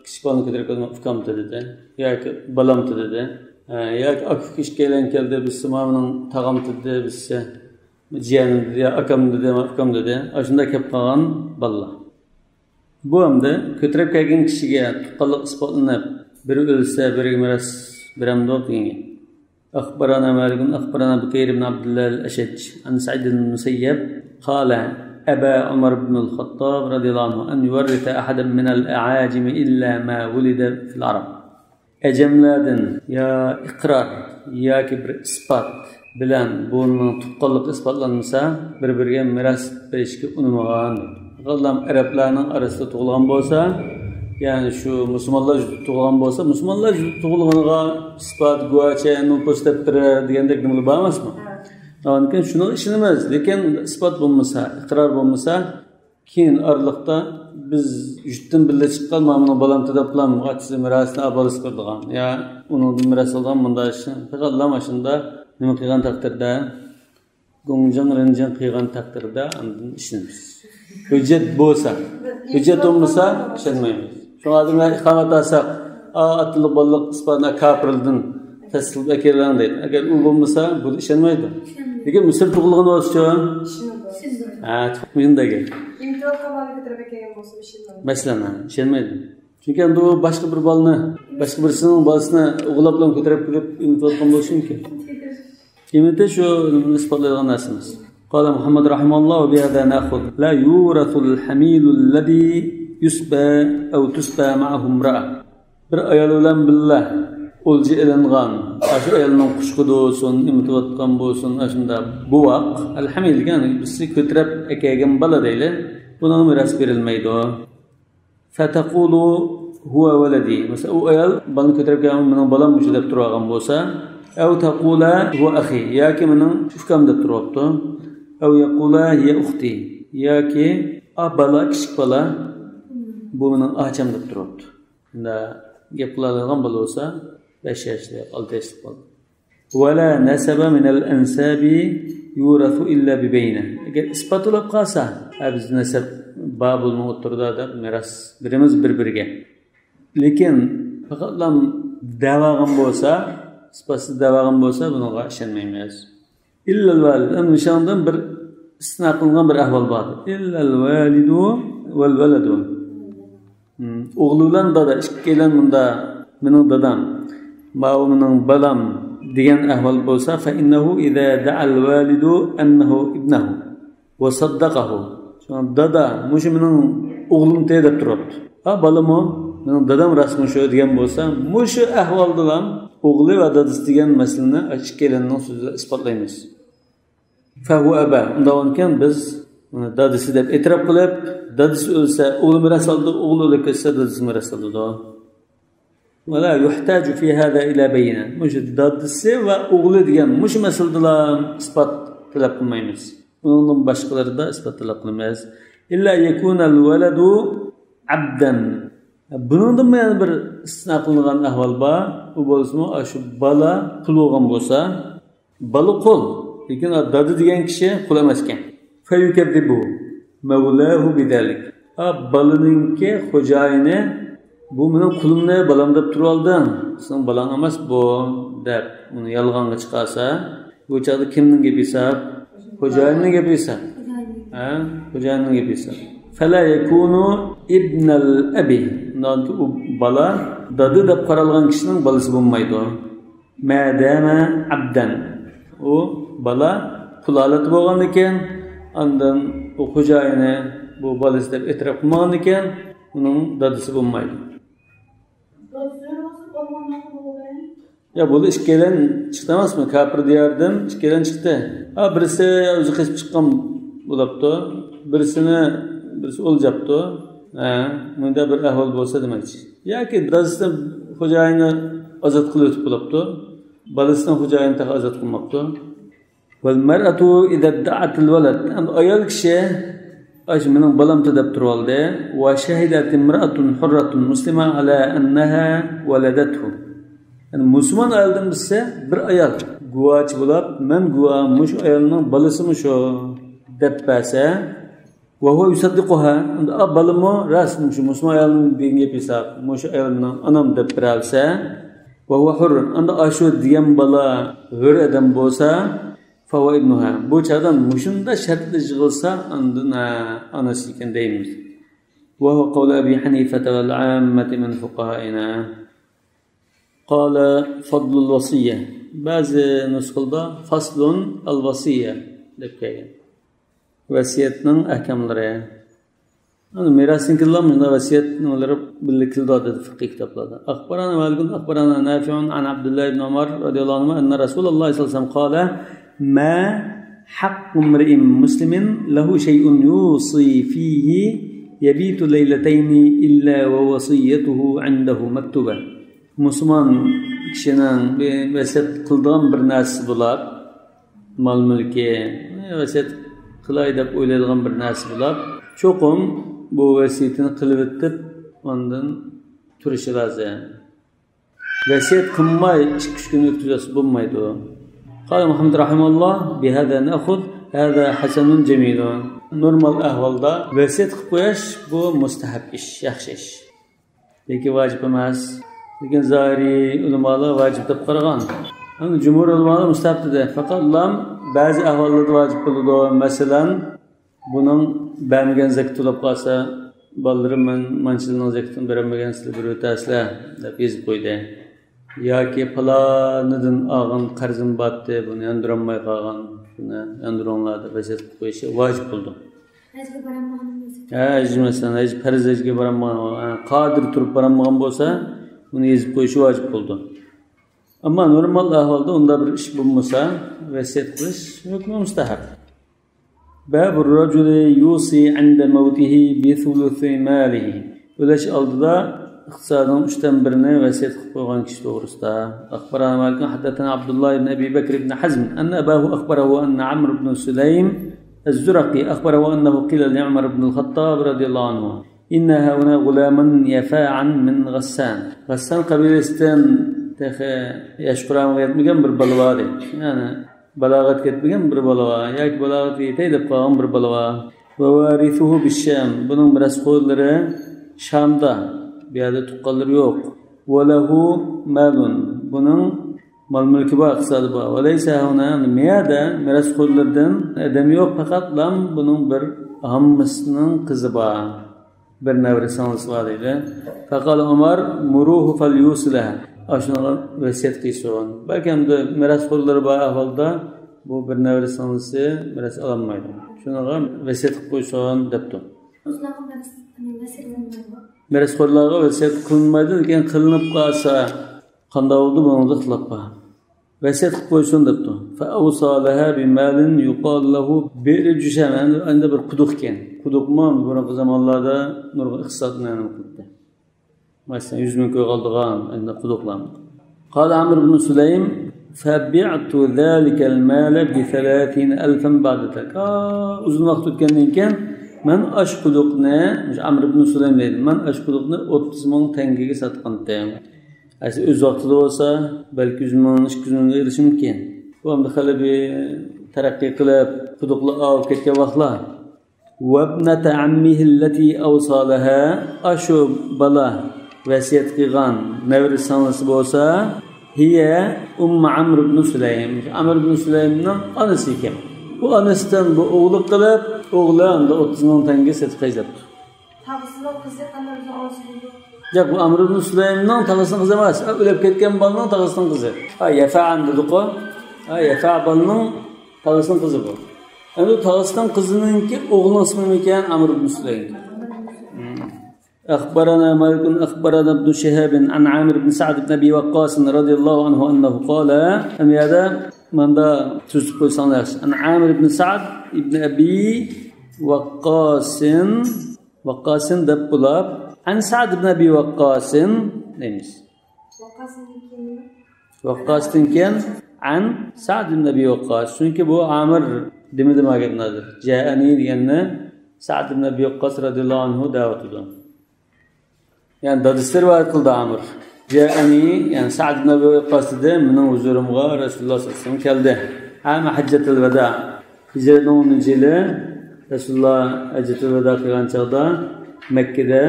كىچىك بالىنى كۆتۈرۈپ كەلدى، ئۇكامتى دېدى. ياكى بالامتى دېدى. ھە، ياكى ئاكا ئۇكا ئىككىيلەن كەلدى، بىزسى مانا مېنىڭ تاغامتى دېدى، بىزسى جىيەنىم دېدى، يا ئاكام دېدى، يا ئۇكام دېدى. ئاشۇنداق كەپ قالغان بالىلار. بۇ ئەمدى كۆتۈرۈپ كەلگەن كىشىگە تۇغقانلىق ئىسپاتلىنىپ، بىرى ئۆلسە، بىرىگە مىراس بېرەمدۇق دېگەن گەپ. أخبرنا مالك أخبرنا بكير بن عبد الله الأشج عن سعيد بن المسيب قال: أبى عمر بن الخطاب رضي الله عنه أن يورث أحدا من الأعاجم إلا ما ولد في العرب. ئەجەملەردىن يا ئىقرار ياكى بىر ئىسپات بىلەن بۇنىڭ تۇغقانلىقى ئىسپاتلانمىسا، بىر-بىرىگە مىراس بېرىشكە ئۇنىمىغان. ئەرەبلەرنىڭ ئارىسىدا تۇغۇلغان بولسا، يەنى شۇ مۇسۇلمانلار يۇرتىدا تۇغۇلغان بولسا، مۇسۇلمانلار يۇرتىدا تۇغۇلغىنىغا ئىسپات، گۇۋاچى، نوپۇس دەپتىرى دېگەندەك نېمىلەر بار ئەمەسمۇ؟ ئاندىن كېيىن شۇنىڭغا ئىشىنىمىز، لېكىن ئىسپات بولمىسا، ئىقرار بولمىسا، كېيىن ئارىلىقتا بىز يۇرتتىن بىللە چىققان، مانا مېنىڭ بالامتى دەپلا ئاچىسى مىراسىنى بالىسىغا بېرىدىغان، يا ئۇنىڭدىن مىراس ئالىدىغان مۇنداق ئىش. پەقەتلا مۇشۇنداق نېمە قىلغان تەقدىردە، گۇڭجىڭ رېنجىڭ قىلغان تەقدىردە ئاندىن ئىشىنىمىز. ھۆججەت بولسا، ھۆججەت بولمىسا ئىشەنمەيمىز. شۇڭا ئادەملەر ئىقامەت ئالساق، ئا، ئاتىلىق بالىلىق ئىسپاتنى كاپىردىن تەستىقلاپ ئەكېلىڭ دەيدۇ. ئەگەر ئۇ بولمىسا، بۇ ئىشەنمەيدۇ. لېكىن مىسىر تۇغۇلغىنى بولسىچۇ؟ ھە، مۇشۇنداق گەپ. ئىمتىھان قامالى كۆتۈرۈپ ئەكەلگەن بولسا ئىشىنىدۇ. مەسىلەن، ھە، ئىشەنمەيدۇ. چۈنكى ئەمدى ئۇ باشقا بىر بالىنى، باشقا بىرسىنىڭ بالىسىنى ئوغۇرلاپ بىلەن كۆتۈرۈپ كېلىپ ئېمىتىۋاتقان بولۇشى مۇمكىن. ئېمىتىش شۇ ئىسپاتلايدىغان نەرسە ئەمەس. قال محمد رحمه الله: وبهذا نأخذ لا يورث الحميل الذي يسبى أو تسبى معه امرأة. بىر ئايال بىلەن بىللە ئولجا ئېلىنغان، ئاشۇ ئايالنىڭ قۇشقىدى بولسۇن، ئېمىتىۋاتقان بولسۇن، ئاشۇنداق بوۋاق، ئەلھەمىل دېگەن بىرسى كۆتۈرۈپ ئەكەلگەن بالا دەيلى، بۇنىڭغا مىراس بېرىلمەيدۇ. فتقول هو ولدي. مەسىلەن، ئۇ ئايال بالىنى كۆتۈرۈپ كەلگەن، مېنىڭ بالام مۇشۇ دەپ تۇرۇۋالغان بولسا، أو تقول هو أخي، ياكى مېنىڭ ئۇكام دەپ تۇرۇۋاپتۇ. أو يقول هي أختي، ياكى، ئا، بالا، كىچىك بالا، بۇ مېنىڭ ئاچام دەپ تۇرۇۋاپتۇ. شۇنداق گەپ قىلالايدىغان بالا بولسا، بەش ياشلىق، ئالتە ياشلىق بالا. ولا نسب من الأنساب يورث إلا ببينة. ئەگەر ئىسپاتلاپ قالسا، ھە، بىز نەسەب بار بۇنىڭ ئوتتۇرىدا دەپ مىراس بېرىمىز بىر-بىرىگە. لېكىن پەقەتلا دەۋالغان بولسا، ئىسپاتسىز دەۋالغان بولسا، بۇنىڭغا ئىشەنمەيمىز. إلا الوالد. ئەمدى مۇشۇنىڭدىن بىر ئىستىسنا قىلىنغان بىر ئەھۋال بار. إلا الوالد والولد. ئوغلى بىلەن دادا ئىككىيلەن مۇندا، مېنىڭ دادام، ماۋۇ مېنىڭ بالام دېگەن ئەھۋال بولسا، فإنه إذا دعا الوالد أنه ابنه وصدقه. شۇڭا دادا، مۇشۇ مېنىڭ ئوغلۇمتى دەپ تۇرۇپتۇ. ھا، بالىمۇ، مېنىڭ دادام راستمۇ شۇ دېگەن بولسا، مۇشۇ ئەھۋالدىلا ئوغلى ۋە دادىسى دېگەن مەسىلىنى ئىككىيلەننىڭ سۆزىدە ئىسپاتلايمىز. فهو أبا. ئۇنداق بولغانكەن بىز ئۇنى دادىسى دەپ ئېتىراپ قىلىپ، دادىسى ئۆلسە ئوغلى مىراس ئالىدۇ، ئوغلى ئۆلۈپ كەتسە دادىسى مىراس ئالىدۇ. ولا يحتاج في هذا إلى بينة. مۇشۇ دادىسى ۋە ئوغلى دېگەن مۇشۇ مەسىلىدىلا ئىسپات تەلەپ قىلمايمىز. ئۇنىڭدىن باشقىلىرىدا ئىسپات تەلەپ قىلىمىز. إلا يكون الولد عبدا. بۇنىڭدىنمۇ يەنە بىر ئىستىسنا قىلىنغان ئەھۋال بار. ئۇ بولسىمۇ، ئاشۇ بالا قۇل بولغان بولسا، بالا قۇل، لېكىن دادا دېگەن كىشى قۇل ئەمەسكەن. فيكذب مولاه بذلك. ئا، بالىنىڭكى خوجايىنى، بۇ مېنىڭ قۇلۇمنى، بالام دەپ تۇرۇۋالدىڭ. سېنىڭ بالاڭ ئەمەس بۇ، دەپ ئۇنى يالغانغا چىقارسا، بۇ چاغدا كىمنىڭ گېپى ھېساب؟ خوجايىننىڭ گېپى ھېساب. ھە؟ خوجايىننىڭ گېپى ھېساب. فلا يكون ابن الأب. ئۇنداق ئۇ بالا دادا دەپ قارالغان كىشىنىڭ بالىسى بولمايدۇ. ما دام عبدا. ئۇ بالا پۇل ھالەتتە بولغاندىكىن، ئاندىن ئۇ خوجايىنى بۇ بالىسى دەپ ئېتىراپ قىلمىغاندىكىن، ئۇنىڭ دادىسى بولمايدۇ. يا، بۇ ئىككىيلەن چىقتى ئەمەسمۇ؟ كاپىر دىياردىن ئىككىيلەن چىقتى. ھا، بىرسى ئۆزى قېچىپ چىققان بولاپتۇ. بىرسىنى، بىرسى ئۆلجەپتۇ. ھە، مۇنداق بىر ئەھۋال بولسا دېمەكچى. ياكى دادىسىنى، خوجايىنى ئازاد قىلىۋېتىپ بولاپتۇ. بالىسىنى خوجايىنى تېخى ئازاد قىلماپتۇ. والمرأة إذا ادعت الولد. ئەمدى ئايال كىشى، ئاشۇ مېنىڭ بالامتى دەپ تۇرۇۋالدى. وشهدت امرأة حرة مسلمة على أنها ولدته. يەنى مۇسۇلمان ئايالدىن بىرسى، بىر ئايال گۇۋاچى بولاپ، مەن گۇۋا، مۇشۇ ئايالنىڭ بالىسى مۇشۇ دەپ بەرسە، وهو يصدقها، ئەمدى ئا بالىمۇ راست، مۇشۇ مۇسۇلمان ئايالنىڭ دېگەن گېپى ھېساب، مۇشۇ ئايالنىڭ ئانام دەپ بېرەلىسە، وهو حر، ئەمدى ئاشۇ دېگەن بالا ھۆر ئادەم بولسا، فهو ابنها. بۇ چاغدا مۇشۇنداق شەرتلەر يىغىلسا، ئاندىن، ھە، ئانىسى ئىكەن دەيمىز. وهو قول أبي حنيفة والعامة من فقهائنا. قال فضل الوصية. بەزى نۇسخىلاردا فصل الوصية دەپ كەلگەن. ۋەسىيەتنىڭ ئەھكاملىرى. ئەنە مىراستىن كېيىنلا مۇشۇنداق ۋەسىيەت نېمىلىرى بىللە كېلىدۇ، دەيدۇ، فىقھىي كىتابلاردا. أخبرنا مالك أخبرنا نافع عن عبد الله بن عمر رضي الله عنهما أن رسول الله صلى الله عليه وسلم قال: ما حق امرئ مسلم له شيء يوصي فيه يبيت ليلتين إلا ووصيته عنده مكتوبة. مۇسۇلمان كىشىنىڭ بىر ۋەسىيەت قىلىدىغان بىر نەرسىسى بولۇپ، مال-مۈلكى، ۋەسىيەت قىلاي دەپ ئويلايدىغان بىر نەرسە بولۇپ، چوقۇم بۇ ۋەسىيىتىنى قىلىۋېتىپ، ئاندىن تۇرۇشى لازىم. ۋەسىيەت قىلماي ئىككى-ئۈچ كۈن ئۆتكۈزۈۋەتسە بولمايدۇ. قال محمد رحمه الله: بهذا نأخذ، هذا حسن جميل. نورمال ئەھۋالدا ۋەسىيەت قىلىپ قويۇش، بۇ مۇستەھەب ئىش، ياخشى ئىش. لېكىن ۋاجىپ ئەمەس. لېكىن زاھىرىي ئۆلىمالار ۋاجىپ دەپ قارىغان. ئەمما جۇمھۇر ئۆلىمالار مۇستەھەب دېدى. پەقەتلا بەزى ئەھۋاللاردا ۋاجىپ بولىدۇ. مەسىلەن، بۇنىڭ بەرمىگەن زەكىتى تولاپ قالسا، بالىلىرىم مەن مانچىلىنىڭ زەكىتىنى بېرەلمىگەن، سىلەر بېرىۋېتەرسىلەر دەپ يېزىپ قويدى. ياكى پالانىدىن ئالغان قەرزىم بارتتى، بۇنى ياندۇرالماي قالغان، شۇنى ياندۇرۇڭلار دەپ ۋەسىيەت قىلىپ قويۇشى ۋاجىپ بولىدۇ. ھەجگە بارالمىغىنىم بولسا. ھە، ھەج مەسىلەن، ھەج پەرز ھەجگە بارالمىغان، ھە، قادىر تۇرۇپ بارالمىغان بولسا، بۇنى يېزىپ قويۇشى ۋاجىپ بولىدۇ. ئەمما نورمال ئەھۋالدا ئۇنداق بىر ئىش بولمىسا، ۋەسىيەت قىلىش ھۆكمى مۇستەھەب. باب الرجل يوصي عند موته بثلث ماله. ئۆلۈش ئالدىدا ئىقتىسادىنىڭ ئۈچتىن بىرىنى ۋەسىيەت قىلىپ قويغان كىشى توغرىسىدا. أخبرنا مالك حدثنا عبد الله بن أبي بكر بن حزم أن أباه أخبره أن عمرو بن سليم الزرقي أخبره أنه قيل لعمر بن الخطاب رضي الله عنه: إن هاهنا غلاما يفاعا من غسان. غەسسان قەبىلىسىدىن تېخى ياش قۇرامىغا يەتمىگەن بىر بالا بار ئىدى. يەنى بالاغەتكە يەتمىگەن بىر بالا بار ياكى بالاغەتكە يېتەي دەپ قالغان بىر بالا بار. ووارثه بالشام، بۇنىڭ مىراسخورلىرى شامدا، بۇ يەردە تۇغقانلىرى يوق. وله مال، بۇنىڭ مال-مۈلكى بار، ئىقتىسادى بار. وليس هاهنا، مۇ يەردە مىراسخورلىرىدىن ئادەم يوق، پەقەتلا بۇنىڭ بىر ھاممىسىنىڭ قىزى بار. بىر نەۋرە سىڭلىسى بار دەيدۇ. فقال عمر: مروه فليوص لها. ئاشۇنىڭغا ۋەسىيەت قىلسۇن. بەلكى ئەمدى مىراسخورلىرى بار ئەھۋالدا بۇ بىر نەۋرە سىڭلىسى مىراس ئالالمايدۇ. شۇنىڭغا ۋەسىيەت قىلىپ قويسۇن دەپتۇ. مىراسخورلارغا ۋەسىيەت قىلىنمايدۇ، لېكىن قىلىنىپ قالسا قانداق بولىدۇ؟ بۇنىڭدا ئىختىلاپ بار. ۋەسىيەت قىلىپ قويسۇن دەپتۇ. فأوصى لها بمال يقال له بئر جشام. ئەمدى بىر قۇدۇق ئىكەن. قۇدۇقمۇ بۇرۇنقى زامانلاردا نۇرغۇن ئىقتىسادنى نېمە قىلىپتۇ. مەسىلەن، يۈز مىڭ كوي ئالىدىغان ئەمدى قۇدۇقلار. قال عمرو بن سليم: فبعت ذلك المال بثلاثين ألفا بعد ذلك. ئا، ئۇزۇن ۋاقىت ئۆتكەندىن كېيىن مەن ئاشۇ قۇدۇقنى، مۇشۇ ئەمر ئىبن سۇلەيم دەيدۇ، مەن ئاشۇ قۇدۇقنى ئوتتۇز مىڭ تەڭگىگە ساتقانتىم. ئەسلى ئۆز ۋاقتىدا بولسا، بەلكى يۈز مىڭ، ئىككى يۈز مىڭغا ئېرىشىمىكىن. بۇ ئەمدى خېلى بىر تەرەققىي قىلىپ، قۇدۇقلار ئاۋۇپ كەتكەن ۋاقىتلار. وابنة عمه التي أوصى لها، ئاشۇ بالا ۋەسىيەت قىلغان نەۋرە سىڭلىسى بولسا، هي أم عمرو بن سليم، ئەمر ئىبن سۇلەيمنىڭ ئانىسى ئىكەن. بۇ ئانىسىدىن بۇ ئوغلى قىلىپ، ئوغلى ئەمدى ئوتتۇز مىڭ تەڭگە سېتىپ خەجلەپتۇ. تاغىسىنىڭ قىزى قانداق بىزنىڭ ئانىسى بولىدۇ؟ ياق، بۇ ئەمر ئىبن سۇلەيمنىڭ تاغىسىنىڭ قىزى ئەمەس. ئا، ئۆلۈپ كەتكەن بالىنىڭ تاغىسىنىڭ قىزى. ھە، يەفەئەن دېدۇققۇ. ھە، يەفەئە بالىنىڭ تاغىسىنىڭ قىزى بۇ. ئەمدى تاغىسىنىڭ قىزىنىڭكى ئوغلىنىڭ ئىسمى نېمىكەن؟ ئامىر ئىبن سۇلەيم. مم. أخبرنا مالك أخبرنا ابن شهاب عن عامر بن سعد بن أبي وقاص رضي الله عنه أنه قال. ئەمدى يەردە ماندا تۈزىتىپ قويساڭلار ياخشى. عن عامر بن سعد بن أبي وقاص، ۋەققاسىن دەپ بولۇپ، عن سعد بن أبي وقاص دەيمىز. ۋەققاستىن كېيىن عن سعد بن أبي وقاص. چۈنكى بۇ ئامىر دېمىدى ماڭا گەپنى ھازىر. جاءني دېگەننى سعد بن أبي وقاص رضي الله عنه دەۋاتىدۇ. يەنى دادىسى رىۋايەت قىلدى ئامىر. جاءني، يەنى سعد بن أبي وقاص دېدى، مېنىڭ ھۇزۇرۇمغا رەسۇلۇللا سەللەللاھۇ ئەلەيھى ۋەسەللەم كەلدى. عام حجة الوداع. ھىجرەتنىڭ ئونىنچى يىلى رەسۇلۇللا ھەججەتۇل ۋەدا قىلغان چاغدا مەككىدە،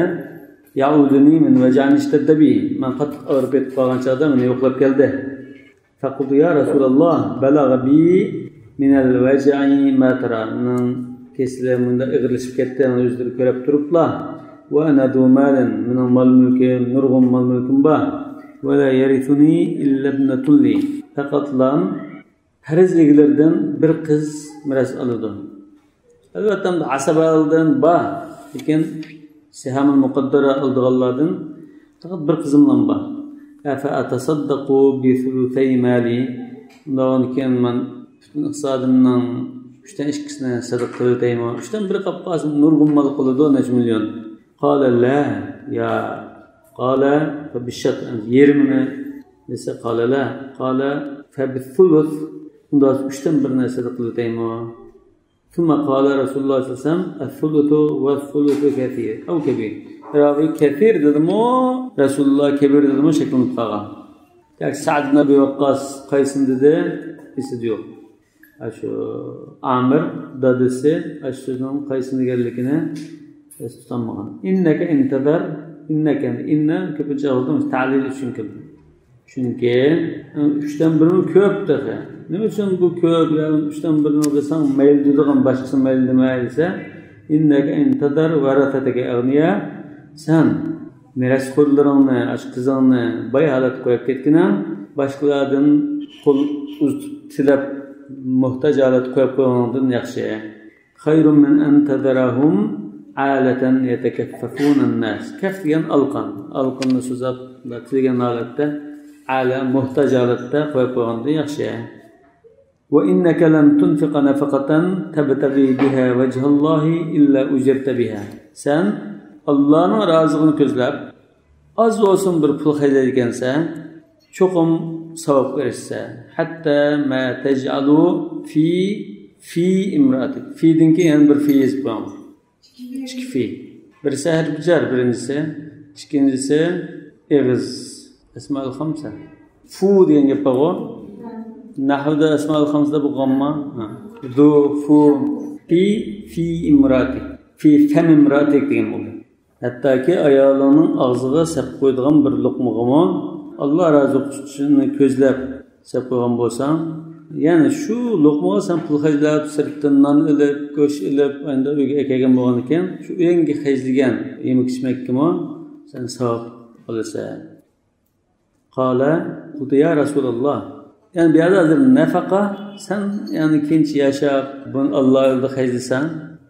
يعودني من وجع اشتد بي، مەن قاتتىق ئاغرىپ كېتىپ قالغان چاغدا مېنى يوقلاپ كەلدى. فقلت يا رسول الله بلغ بي من الوجع ما ترى، مېنىڭ كېسىلىم مۇنداق ئېغىرلىشىپ كەتتى، ئۆزلىرى كۆرۈپ تۇرۇپلا. وأنا ذو مال، مېنىڭ مال مۈلكۈم، نۇرغۇن مال مۈلكۈم بار. ولا يرثني إلا ابنة لي، پەقەتلا پەرز ئىگىلىرىدىن بىر قىز مىراس ئالىدۇ. ئەلۋەتتە، ئەمدى ئاسابەلىدىن بار، لېكىن سىھامۇل مۇقەددەرە ئالىدىغانلاردىن پەقەت بىر قىزىملا بار. أفأتصدق بثلثي مالي؟ ئۇنداقتىن كېيىن مەن پۈتۈن ئىقتىسادىمنىڭ ئۈچتىن ئىككىسىنى سەدىقە قىلىۋېتەيمۇ؟ ئۈچتىن بىرى قاپ قالسا نۇرغۇن مال قىلىدۇ، نەچچە مىليون. قال لا، يا. قال فبالشطر، يېرىمىنى دېسە، قال لا. قال فبالثلث، ئۇنداق ئۈچتىن بىرىنى سەدىقە قىلىۋېتەيمۇ؟ ثم قال رسول الله صلى الله عليه وسلم الثلث والثلث كثير أو كبير. راۋى كەسىر دېدىمۇ، رەسۇلۇللا كەبىر دېدىمۇ، شەكلىنىپ قالغان. ياكى سەئد ئىبن ئەبى ۋەققاس قايسىنى دېدى، ئېسىدە يوق. ئاشۇ ئامىر دادىسى ئاشۇ سۆزنىڭ قايسىنى دېگەنلىكىنى ئەستە تۇتالمىغان. إنك إن تذر، إنك، ئىننە كۆپىنچە ھالدا تەلىل ئۈچۈن كېلىدۇ. چۈنكى ئۈچتىن بىرىمۇ كۆپ تېخى. نېمە ئۈچۈن بۇ كۆپ؟ يا ئۈچتىن بىرىنى قىلساڭ مەيلى دېيدىغان، باشقىسى مەيلى دېمەي دېسە، إنك إن تذر ورثتك أغنياء، سەن مىراسخورلىرىڭنى، ئاشۇ قىزىڭنى باي ھالەتتە قويۇپ كەتكىنىڭ، باشقىلاردىن قول ئۇزىتىپ تىلەپ، موھتاج ھالەتتە قويۇپ قويغىنىڭدىن ياخشى. خير من أن تذرهم عالة يتكففون الناس. كەف دېگەن ئالىقان. ئالىقاننى سوزۇپ، تىلىگەن ھالەتتە، ئالە، موھتاج ھالەتتە قويۇپ قويغاندىن ياخشى. وإنك لن تنفق نفقة تبتغي بها وجه الله إلا أجرت بها. سەن ئاللانىڭ رازىلىقىنى كۆزلەپ، ئاز بولسۇن بىر پۇل خەجلەيدىكەنسەن، چوقۇم ساۋابقا ئېرىشىسەن. حتى ما تجعل في في امرأتك. فىدىن كېيىن يەنە بىر فى يېزىپ قويۇڭ. ئىككى فى. بىرسى ھەرپى جەر، بىرىنچىسى. ئىككىنچىسى ئېغىز. ئەسمائۇل خەمسە. فۇ دېگەن گەپ بارغۇ. نەھۋدا ئەسمائۇل خەمسىدە بولغانما؟ ھە. ذۇ، فۇ، فى، فى امرأتك. فى فم امرأتك دېگەن بولدى. ھەتتاكى ئايالىڭنىڭ ئاغزىغا سەپ قويىدىغان بىر لوقمىغىمۇ ئاللا رازى قىلىشىنى كۆزلەپ سەپ قويغان بولساڭ، يەنى شۇ لوقمىغا سەن پۇل خەجلەپ، سىرتتىن نان ئېلىپ، گۆش ئېلىپ، ئەمدى ئۆيگە ئەكەلگەن بولغاندىكىن، شۇ ئۆيۈڭگە خەجلىگەن يېمەك-ئىچمەككىمۇ سەن ساۋاب ئالىسەن. قال، قلت يا رسول الله. يەنى بۇ يەردە ھازىر نەفەقە، سەن يەنى كېيىنچە ياشاپ، بۇنى ئاللا يولىدا خەجلىسەڭ،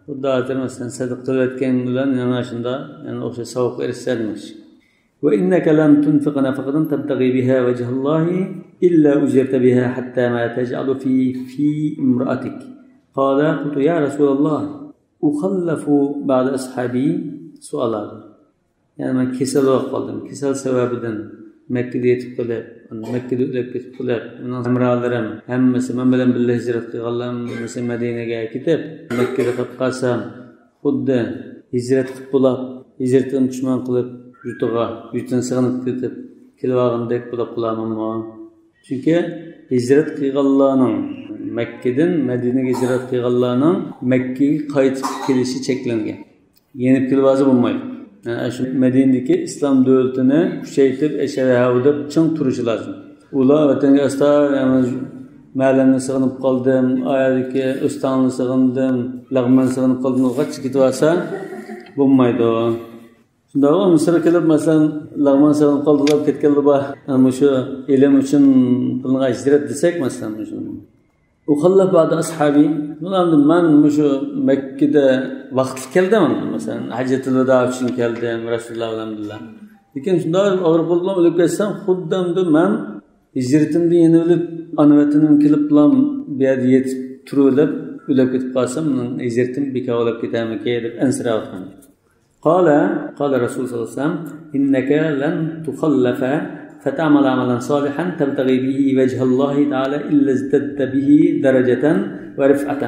خۇددى ھازىر مەسىلەن سەدىقە قىلىۋەتكەن بىلەن يەنە شۇنداق، يەنى ئوخشاش ساۋابقا ئېرىشىسەن دېمەكچى. وإنك لن تنفق نفقة تبتغي بها وجه الله إلا أجرت بها حتى ما تجعل في في امرأتك. قال، قلت يا رسول الله، أخلف بعض أصحابي؟ سوئال. يەنى مەن كېسەل بولۇپ قالدىم. كېسەل سەۋەبىدىن مەككىدە يېتىپ قېلىپ، مەككىدە ئۆلۈپ كېتىپ قېلىپ، مېنىڭ ھەمراھلىرىم ھەممىسى، مەن بىلەن بىللە ھىجرەت قىلغانلار ھەممىسى مەدىنىگە كېتىپ، مەككىدە قېلىپ قالسام، خۇددى ھىجرەت قىلىپ بولاپ، ھىجرىتىدىن پۇشمان قىلىپ، يۇرتىغا، يۇرتىنى سېغىنىپ كېتىپ كېلىۋالغاندەك بولاپ قالامەنمۇ؟ چۈنكى ھىجرەت قىلغانلارنىڭ، مەككىدىن مەدىنىگە ھىجرەت قىلغانلارنىڭ مەككىگە قايتىپ كېلىشى چەكلەنگەن. يېنىپ كېلىۋالسا بولمايدۇ. يەنى شۇ مەدىنىدىكى ئىسلام دۆلىتىنى كۈچەيتىپ، ئەشەدە ھەۋدەپ چىڭ تۇرۇشى لازىم. ئۇلار ۋەتەنگە ئاستا، يەنى مەلەمنى سېغىنىپ قالدىم، ئايالدىكى ئۆستەڭنى سېغىندىم، لەغمەننى سېغىنىپ قالدىم، ئۇلغاچ كېتىۋالسا بولمايدۇ. شۇنداقمۇ؟ مىسىرغا كېلىپ، مەسىلەن، لەغمەن سېغىنىپ قالدى دەپ كەتكەنلەر بار. مۇشۇ ئىلىم ئۈچۈن قىلىنغان ھىجرەت دېسەك، مەسىلەن، مۇشۇ. ئۇخەللەف بەئدە ئەسھابى، مەن مۇشۇ مەككىدە ۋاقىتلىق كەلدىم، مەسىلەن، ھەججەتۇل ۋىدا ئۈچۈن كەلدىم رەسۇلۇللا بىلەن بىللە. لېكىن شۇنداق ئاغرىپ قالدىم، ئۆلۈپ كەتسەم، خۇددى ئەمدى مەن ھىجرىتىمدىن يېنىۋېلىپ، ئانا ۋەتىنىمگە كېلىپلا بۇ يەردە يېتىپ تۇرۇۋېلىپ، ئۆلۈپ كېتىپ قالسام، مېنىڭ ھىجرىتىم بىكار بولۇپ كېتەرمىكى دەپ ئەنسىرەۋاتقان. قال، قال رسول صلى الله عليه وسلم: إنك لن تخلف فتعمل عملا صالحا تبتغي به وجه الله تعالى إلا ازددت به درجة ورفعة.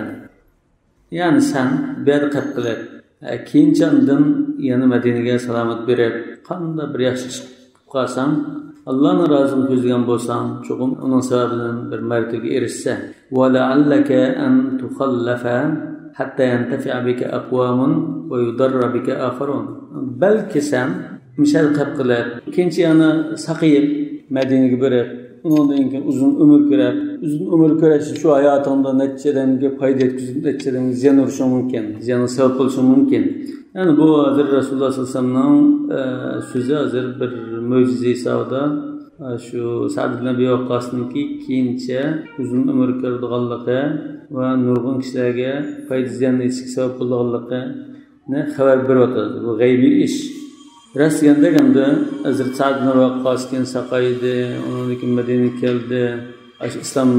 يەنى سەن بۇ يەردە قېلىپ قېلىپ، كېيىنچە ئاندىن يەنە مەدىنىگە سالامەت بېرىپ، قانداق بىر ياخشى ئىش قىلىپ قالساڭ، ئاللانىڭ رازىلىقىنى كۆزلىگەن بولساڭ، چوقۇم ئۇنىڭ سەۋەبىدىن بىر مەرتىۋىگە ئېرىشىسەن. ولعلك أن تخلف حتى ينتفع بك أقوام ويضر بك آخرون. بەلكى سەن مۇشۇ يەردە قېلىپ قېلىپ، كېيىنچە يەنە ساقىيىپ، مەدىنىگە بېرىپ، ئۇنىڭدىن كېيىن ئۇزۇن ئۆمۈر كۆرۈپ، ئۇزۇن ئۆمۈر كۆرۈش شۇ ھاياتىڭدا نەچچە ئادەمگە پايدا يەتكۈزۈپ، نەچچە ئادەمگە زىيان ئۇرۇشۇڭ مۇمكىن، زىيانغا سەۋەب بولۇشۇڭ مۇمكىن. يەنى بۇ ھازىر رەسۇلۇللا سەللەللاھۇ ئەلەيھى ۋەسەللەمنىڭ، ئە، سۆزى ھازىر بىر مۆجىزە ھېسابىدا، ئە، شۇ سەئد ئىبن ئەبى ۋەققاسنىڭكى كېيىنچە ئۇزۇن ئۆمۈر كۆرىدىغانلىقى ۋە نۇرغۇن كىشىلەرگە پايدا زىيان يېتىشىگە سەۋەب بولىدىغانلىقىنى خەۋەر بېرىۋاتىدۇ. بۇ غەيبىي ئىش. راست دېگەندەك، ئەمدى ھەزرىتى سەئد ئىبن ۋەققاس كېيىن ساقايدى، ئۇنىڭدىن كېيىن مەدىنىگە كەلدى. ئاشۇ ئىسلام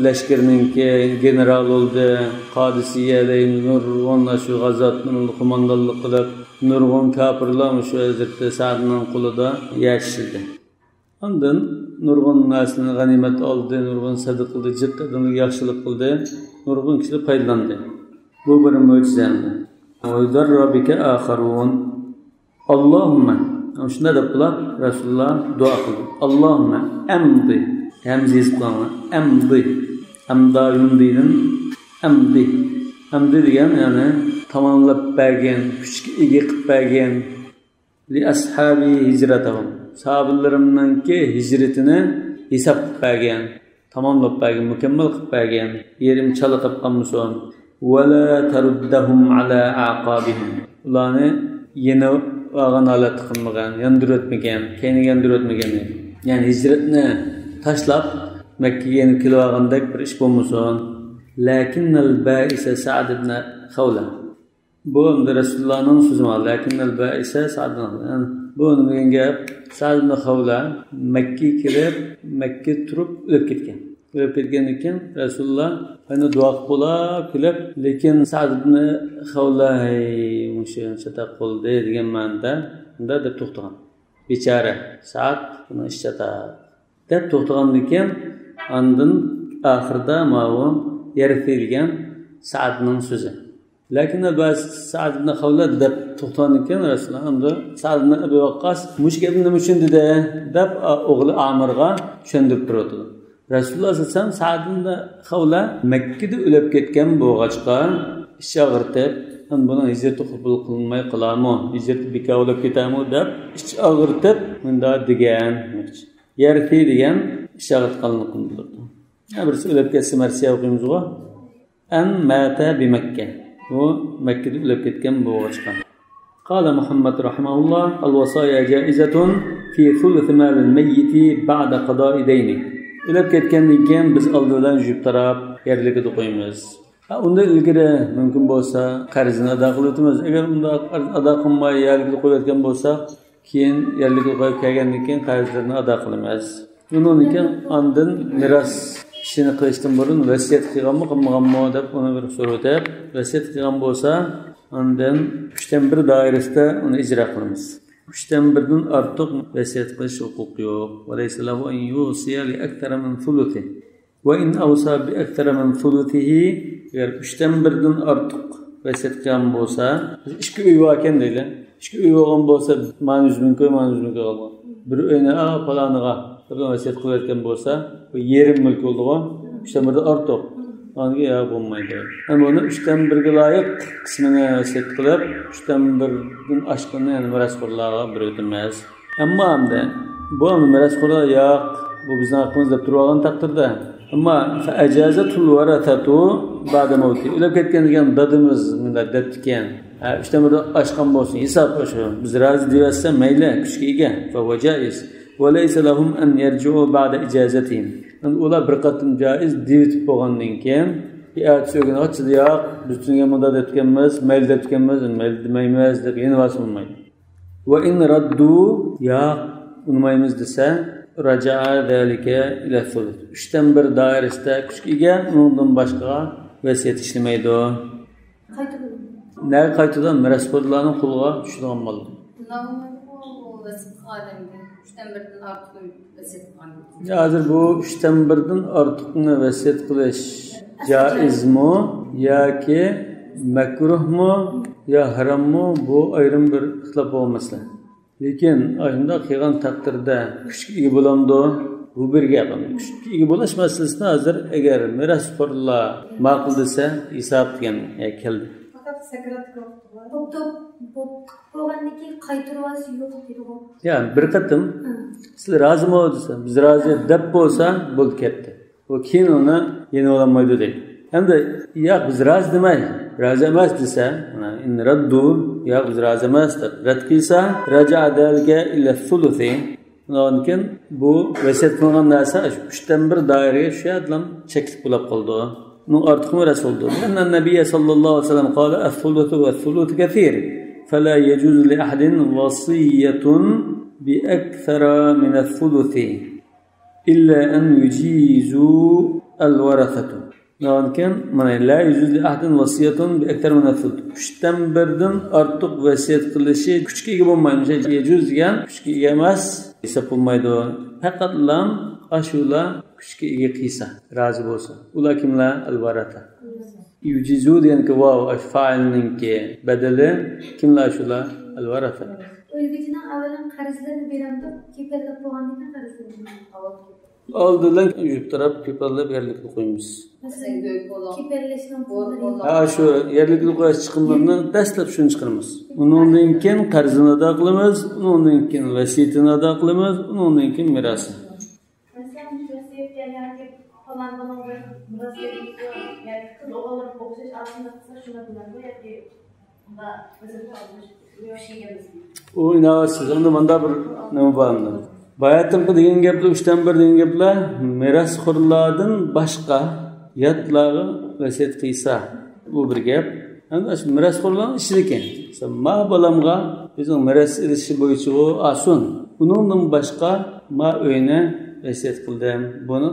لەشكىرىنىڭكى گېنېرالى بولدى. قادىسىيەدە نۇرغۇن ئاشۇ غازات قوماندانلىق قىلىپ، نۇرغۇن كاپىرلار مۇشۇ ھەزرىتى سەئدنىڭ قولىدا يەر چىشلىدى. ئاندىن نۇرغۇن نەرسىنى غەنىيمەت ئالدى، نۇرغۇن سەدىقە قىلدى، جىق ئادەملەرگە ياخشىلىق قىلدى، نۇرغۇن كىشىلەر پايدىلاندى. بۇ بىر مۆجىزە ئەمدى. ويضر بك آخرون. اللهم، شۇنداق دەپ قىلىپ رەسۇلۇللا دۇئا قىلدى. اللهم امض، ھەمزە يېزىپ قويۇڭلار. امض، ئەمدا يۇمدىدىن ئەمدى. ئەمدى دېگەن، يەنى تاماملاپ بەرگىن، كۈچكە ئىگە قىلىپ بەرگىن. لأصحابي هجرتهم، ساھابىلىرىمنىڭكى ھىجرىتىنى ھېساب قىلىپ بەرگىن، تاماملاپ بەرگىن، مۇكەممەل قىلىپ بەرگىن، يېرىم چالا قىلىپ قالمىسۇن. ولا تردهم على أعقابهم، ئۇلارنى يېنىۋالغان ھالەتتە قىلمىغىن، ياندۇرۇۋەتمىگىن، كەينىگە ياندۇرۇۋەتمىگىن. يەنى ھىجرەتنى تاشلاپ مەككىگە يېنىپ كېلىۋالغاندەك بىر ئىش بولمىسۇن. لكن البائس سعد بن خولة. بۇ ئەمدى رەسۇلۇللانىڭ سۆزى مانا، لەكىننەل بائىسە سەئد بىن، يەنى بۇ نېمە دېگەن گەپ؟ سەئد بىن خەۋلە مەككىگە كېلىپ، مەككىدە تۇرۇپ ئۆلۈپ كەتكەن. ئۆلۈپ كەتكەندىن كېيىن رەسۇلۇللا يەنە دۇئا قىلىپ كېلىپ، لېكىن سەئد بىن خەۋلە، ھەي، مۇشۇ چاتاق قىلدى دېگەن مەنىدە، مۇنداق دەپ توختىغان. بىچارە سەئد، بۇنىڭ ئىشى چاتاق. دەپ توختىغاندىن كېيىن، ئاندىن ئاخىرىدا ماۋۇ يەرسى دېگەن سەئدنىڭ سۆزى. لەكىن بەزى سەئد ئىبن خەۋلە دەپ توختىغاندىن كېيىن، رەسۇلۇللا ئەمدى سەئد ئىبن ئەبى ۋەققاس مۇشۇ گەپنى نېمە ئۈچۈن دېدى؟ دەپ، ئوغلى ئامىرغا چۈشەندۈرۈپ تۇرۇۋاتىدۇ. رەسۇلۇللا سەللەللاھۇ ئەلەيھى ۋەسەللەم سەئد ئىبن خەۋلە مەككىدە ئۆلۈپ كەتكەن بولغاچقا، ئىچ ئاغرىتىپ، ھەم بۇنىڭ ھىجرىتى قوبۇل قىلىنماي قالارمۇ، ھىجرىتى بىكار بولۇپ كېتەرمۇ دەپ ئىچ ئاغرىتىپ مۇنداق دېگەن. يەرسى دېگەن ئىچ ئاغرىتقانلىقىنى بىلدۈرىدۇ. يا بىرسى ئۆلۈپ كەتسە مەرسىيە ئوقۇيمىزغۇ. أن مات بمكة. ئۇ مەككىدە ئۆلۈپ كەتكەن بولغاچقا. قال محمد رحمه الله: الوصايا جائزة في ثلث مال الميت بعد قضاء دينه. ئۆلۈپ كەتكەندىن كېيىن بىز ئالدى بىلەن يۇيۇپ تاراپ يەرلىكىدە قويىمىز. ھە، ئۇندىن ئىلگىرى مۇمكىن بولسا قەرزىنى ئادا قىلىۋېتىمىز. ئەگەر ئۇنداق قەرز ئادا قىلماي يەرلىكىدە قويۇۋەتكەن بولساق، كېيىن يەرلىكىگە قويۇپ كەلگەندىن كېيىن قەرزلىرىنى ئادا قىلىمىز. ئۇنىڭدىن كېيىن ئاندىن مىراس ئىشىنى قىلىشتىن بۇرۇن ۋەسىيەت قىلغانمۇ قىلمىغانمۇ دەپ ئۇنى بىر سورىۋېتىپ، ۋەسىيەت قىلغان بولسا ئاندىن ئۈچتىن بىر دائىرىسىدە ئۇنى ئىجرا قىلىمىز. ئۈچتىن بىردىن ئارتۇق ۋەسىيەت قىلىش ھوقۇقى يوق. وليس له أن يوصي لأكثر من ثلثه. وإن أوصى بأكثر من ثلثه، ئەگەر ئۈچتىن بىردىن ئارتۇق ۋەسىيەت قىلغان بولسا، ئىككى ئۆي باركەن دەيلى. ئىككى ئۆي بولغان بولسا، مانا يۈز مىڭ كوي، مانا يۈز مىڭ كوي قالغان. بىر ئۆينى، ئا، پالانىغا دەپ ۋەسىيەت قىلىۋەتكەن بولسا، بۇ يېرىم مۈلكى بولىدىغۇ. ئۈچتىن بىردىن ئارتۇق. ئاندىن يا بولمايدۇ. ھەم بۇنى ئۈچتىن بىرگە لايىق قىسمىنى ۋەسىيەت قىلىپ، ئۈچتىن بىردىن ئاشقىنىنى يەنە مىراسخورلارغا بېرىۋېتىمىز. ئەمما ئەمدى بۇ ئەمدى مىراسخورلار ياق، بۇ بىزنىڭ ھەققىمىز دەپ تۇرۇۋالغان تەقدىردە. ئەمما فأجازته الورثة بعد موته. ئۆلۈپ كەتكەندىن كېيىن دادىمىز مۇنداق دەپتىكەن. ھە، ئۈچتىن بىردىن ئاشقان بولسۇن، ھېساب شۇ. بىز رازى دېيىۋەتسە مەيلى، كۈچكە ئىگە. فهو جائز. وليس لهم أن يرجعوا بعد إجازتهم. ئۇلار بىر قېتىم جائىز دېيىۋېتىپ بولغاندىن كېيىن، ئەتىسى ئۆگىنىۋاتسىدى، ياق، بىز تۈنۈگۈن مۇنداق دەپتىكەنمىز، مەيلى دەپتىكەنمىز، مەيلى دېمەيمىز دەپ يېنىۋالسا بولمايدۇ. وإن ردوا، ياق، ئۇنىمايمىز دېسە، رجع ذلك إلى الثلث. ئۈچتىن بىر دائىرىسىدە كۈچكە ئىگە، ئۇنىڭدىن باشقىغا ۋەسىيەت ئىشلىمەيدۇ. قايتىدۇ. نەگە قايتىدۇ؟ مىراسخورلارنىڭ قولىغا چۈشىدىغان بولىدۇ. بۇنداق بولمايدۇ، ئۇ ۋەسىيەت قىلغان ئادەمگە ئۈچتىن بىردىن ئارتۇق ۋەسىيەت قىلغان. يا، ھازىر بۇ ئۈچتىن بىردىن ئارتۇقنى ۋەسىيەت قىلىش جائىزمۇ ياكى مەكرۇھمۇ يا ھاراممۇ، بۇ ئايرىم بىر ئىختىلاپ بولغان مەسىلە. لېكىن ئاشۇنداق قىلغان تەقدىردە كۈچكە ئىگە بولامدۇ؟ بۇ بىر گەپ. كۈچكە ئىگە بولۇش مەسىلىسىنى ھازىر ئەگەر مىراسخورلار ماقۇل دېسە، ھېساب دېگەن كەلدى. پەقەت سەكراتلىق ۋاقتى بار. بوپتۇ، بوپتۇ. بولغاندىن كېيىن قايتۇرۇۋالسا يوق دېدىغۇ. يا، بىر قېتىم سىلەر رازىمۇ دېسە، بىز رازى دەپ بولسا، بولدى كەتتى. ئۇ كېيىن ئۇنى يېنىۋالالمايدۇ دەيدۇ. ئەمدى ياق، بىز رازى دېمەي، رازى ئەمەس دېسە، مانا، إن ردوا، ياق، بىز رازى ئەمەس دەپ رەت قىلسا، رجع ذلك إلى الثلث. ئۇنىڭدىن كېيىن بۇ ۋەسىيەت قىلغان نەرسە ئۈچتىن بىر دائىرىگە چۈشەدىلا چەكلىك بولاپ قالىدۇ. ئۇنىڭ ئارتۇقىمۇ رەت بولىدۇ. لأن النبي صلى الله عليه وسلم قال: الثلث والثلث كثير، فلا يجوز لأحد وصية بأكثر من الثلث إلا أن يجيز الورثة. ئۇنىڭدىن كېيىن، مانا، لا يجوز لأحد وصية بأكثر من الثلث. ئۈچتىن بىردىن ئارتۇق ۋەسىيەت قىلىشى كۈچكە ئىگە بولمايدۇ. يەجۇز دېگەن كۈچكە ئىگە ئەمەس، ھېساب بولمايدۇ. پەقەتلا ئاشۇلا كۈچكە ئىگە قىلسا، رازى بولسا. ئۇلار كىملەر؟ الورثة. يجيز دېگەنكى ۋاۋ، ئاشۇ فائىلنىڭكى بەدىلى. كىملەر شۇلار؟ الورثة. ئۆلگۈچىنىڭ ئەۋلادىنىڭ قەرزلىرىنى بېرەمدۇ؟ كېپىللىك بولغاندىن كېيىن قەرزلىرىنى ئالىدۇ. ئالدى بىلەن يۈرۈپ تۇرۇپ كېپىللىك يەرلىكنى قويىمىز. مەسىلەن، كېپىللىكنىڭ پۇللىرى. ھە، شۇ يەرلىكنى قويۇش چىقىملىرىنى دەسلەپ شۇنى چىقىرىمىز. ئۇنىڭدىن كېيىن قەرزىنى ئادا قىلىمىز، ئۇنىڭدىن كېيىن ۋەسىيىتىنى ئادا قىلىمىز، ئۇنىڭدىن كېيىن مىراسى. مەسىلەن، ۋەسىيەتكە ياكى پالان بۇنىڭ بىر مىراس بېرىلىپتۇ، ياكى قىز ئوغۇللىرىغا ئوخشاش ئاشۇنداق قىلسا شۇنداق بولامدۇ ياكى ئۇنداق ئۆزىنى ئۇ ئىناۋەتسىز. ئەمدى مۇنداق بىر نېمە بار ئەمدى. باياتىنقى دېگەن گەپلەر، ئۈچتىن بىر دېگەن گەپلەر مىراسخورلاردىن باشقا ياتلارغا ۋەسىيەت قىلسا، بۇ بىر گەپ. ئەمدى ئاشۇ مىراسخورلارنىڭ ئىچىدىكى، مەسىلەن، ما بالامغا ئۆزىنىڭ مىراس ئېلىشى بويىچە ئۇ ئالسۇن. ئۇنىڭدىن باشقا ما ئۆينى ۋەسىيەت قىلدىم. بۇنى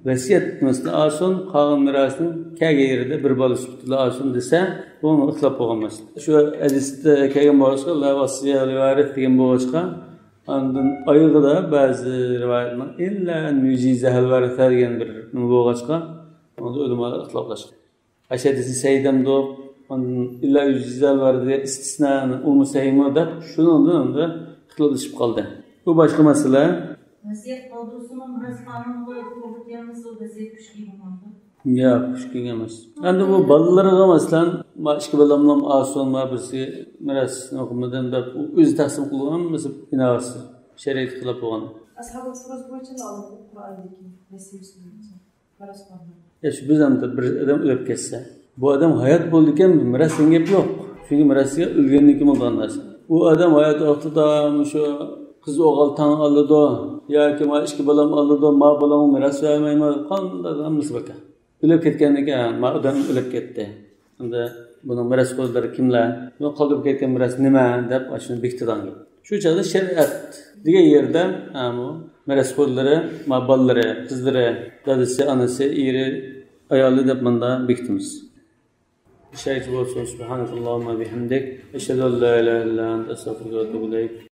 ۋەسىيەت نېمىسىنى ئالسۇن، قالغان مىراسنى كەلگەن يېرىدە بىر بالا سۈپىتىدە ئالسۇن دېسە، بۇمۇ ئىختىلاپ بولغان مەسىلە. شۇ ھەدىستە كەلگەن بولغاچقا، لا ۋەسىيە لىۋارىس دېگەن بولغاچقا، ئاندىن ئايىغىدا بەزى رىۋايەتنىڭ ئىللا ئەن يۇجىزەھەل ۋەرىسە دېگەن بىر نېمە بولغاچقا، ئۇندا ئۆلىمالار ئىختىلاپلاشقان. ئەشەددىسى سەي دەمدۇق، ئاندىن ئىللا يۇجىزەھەل ۋەرىسە دېگەن ئىستىسنانى ئۇمۇ سەيمۇ دەپ شۇنىڭدىن ئەمدى ئىختىلاپلىشىپ قالدى. بۇ باشقا مەسىلە. ۋەسىيەت قالدۇرسىمۇ مىراس قانۇنغا توغرا كەلمىسە، ۋەسىيەت كۈچكە ئىگە بولمامدۇ؟ ياق، كۈچكە ئىگە ئەمەس. ئەمدى بۇ بالىلىرىغا، مەسىلەن، ما ئىككى بالامنىڭ ئاسىيون ما بىرسى مىراس نوقۇمىدىن دەپ ئۇ ئۆزى تەقسىم قىلغان، مەسىلەن، ئىناۋەتسىز، شەرىئەتكە خىلاپ بولغان. ئەسھابۇل فۇرۇز بويىچە ئالىدۇ، قۇرئاندىكى ۋەسىيەت بويىچە. مىراس قالدۇرۇش. ياخشى، بىز ئەمدى بىر ئادەم ئۆلۈپ كەتسە، بۇ ئادەم ھايات بولىدىكەن، مىراس دېگەن گەپ يوق. چۈنكى مىراس دېگەن ئۆلگەندىن كېيىن بولىدىغان نەرسە. بۇ ئادەم ھايات ۋاقتىدا مۇشۇ قىز ئوغۇل تەڭ ئالىدۇ ياكى ما ئىككى بالام ئالىدۇ، ما بالامغا مىراس بەرمەيمەن، قانداق ھەممىسى بار. ئۆلۈپ كەتكەندىن كېيىن، ھە، ما ئادەم ئۆلۈپ كەتتى. ئەمدى بۇنىڭ مىراسخورلىرى كىملەر؟ بۇ قالدۇرۇپ كەتكەن مىراس نېمە؟ دەپ ئاشۇنى بېكىتىدىغان گەپ. شۇ چاغدا شەرىئەت دېگەن يەردە، ھە، بۇ مىراسخورلىرى، ما بالىلىرى، قىزلىرى، دادىسى، ئانىسى، ئېرى، ئايالى دەپ مۇندا بېكىتىمىز. شايىت بولسۇن. سبحانك اللهم وبحمدك، أشهد أن لا إله إلا أنت، أستغفرك وأتوب إليك.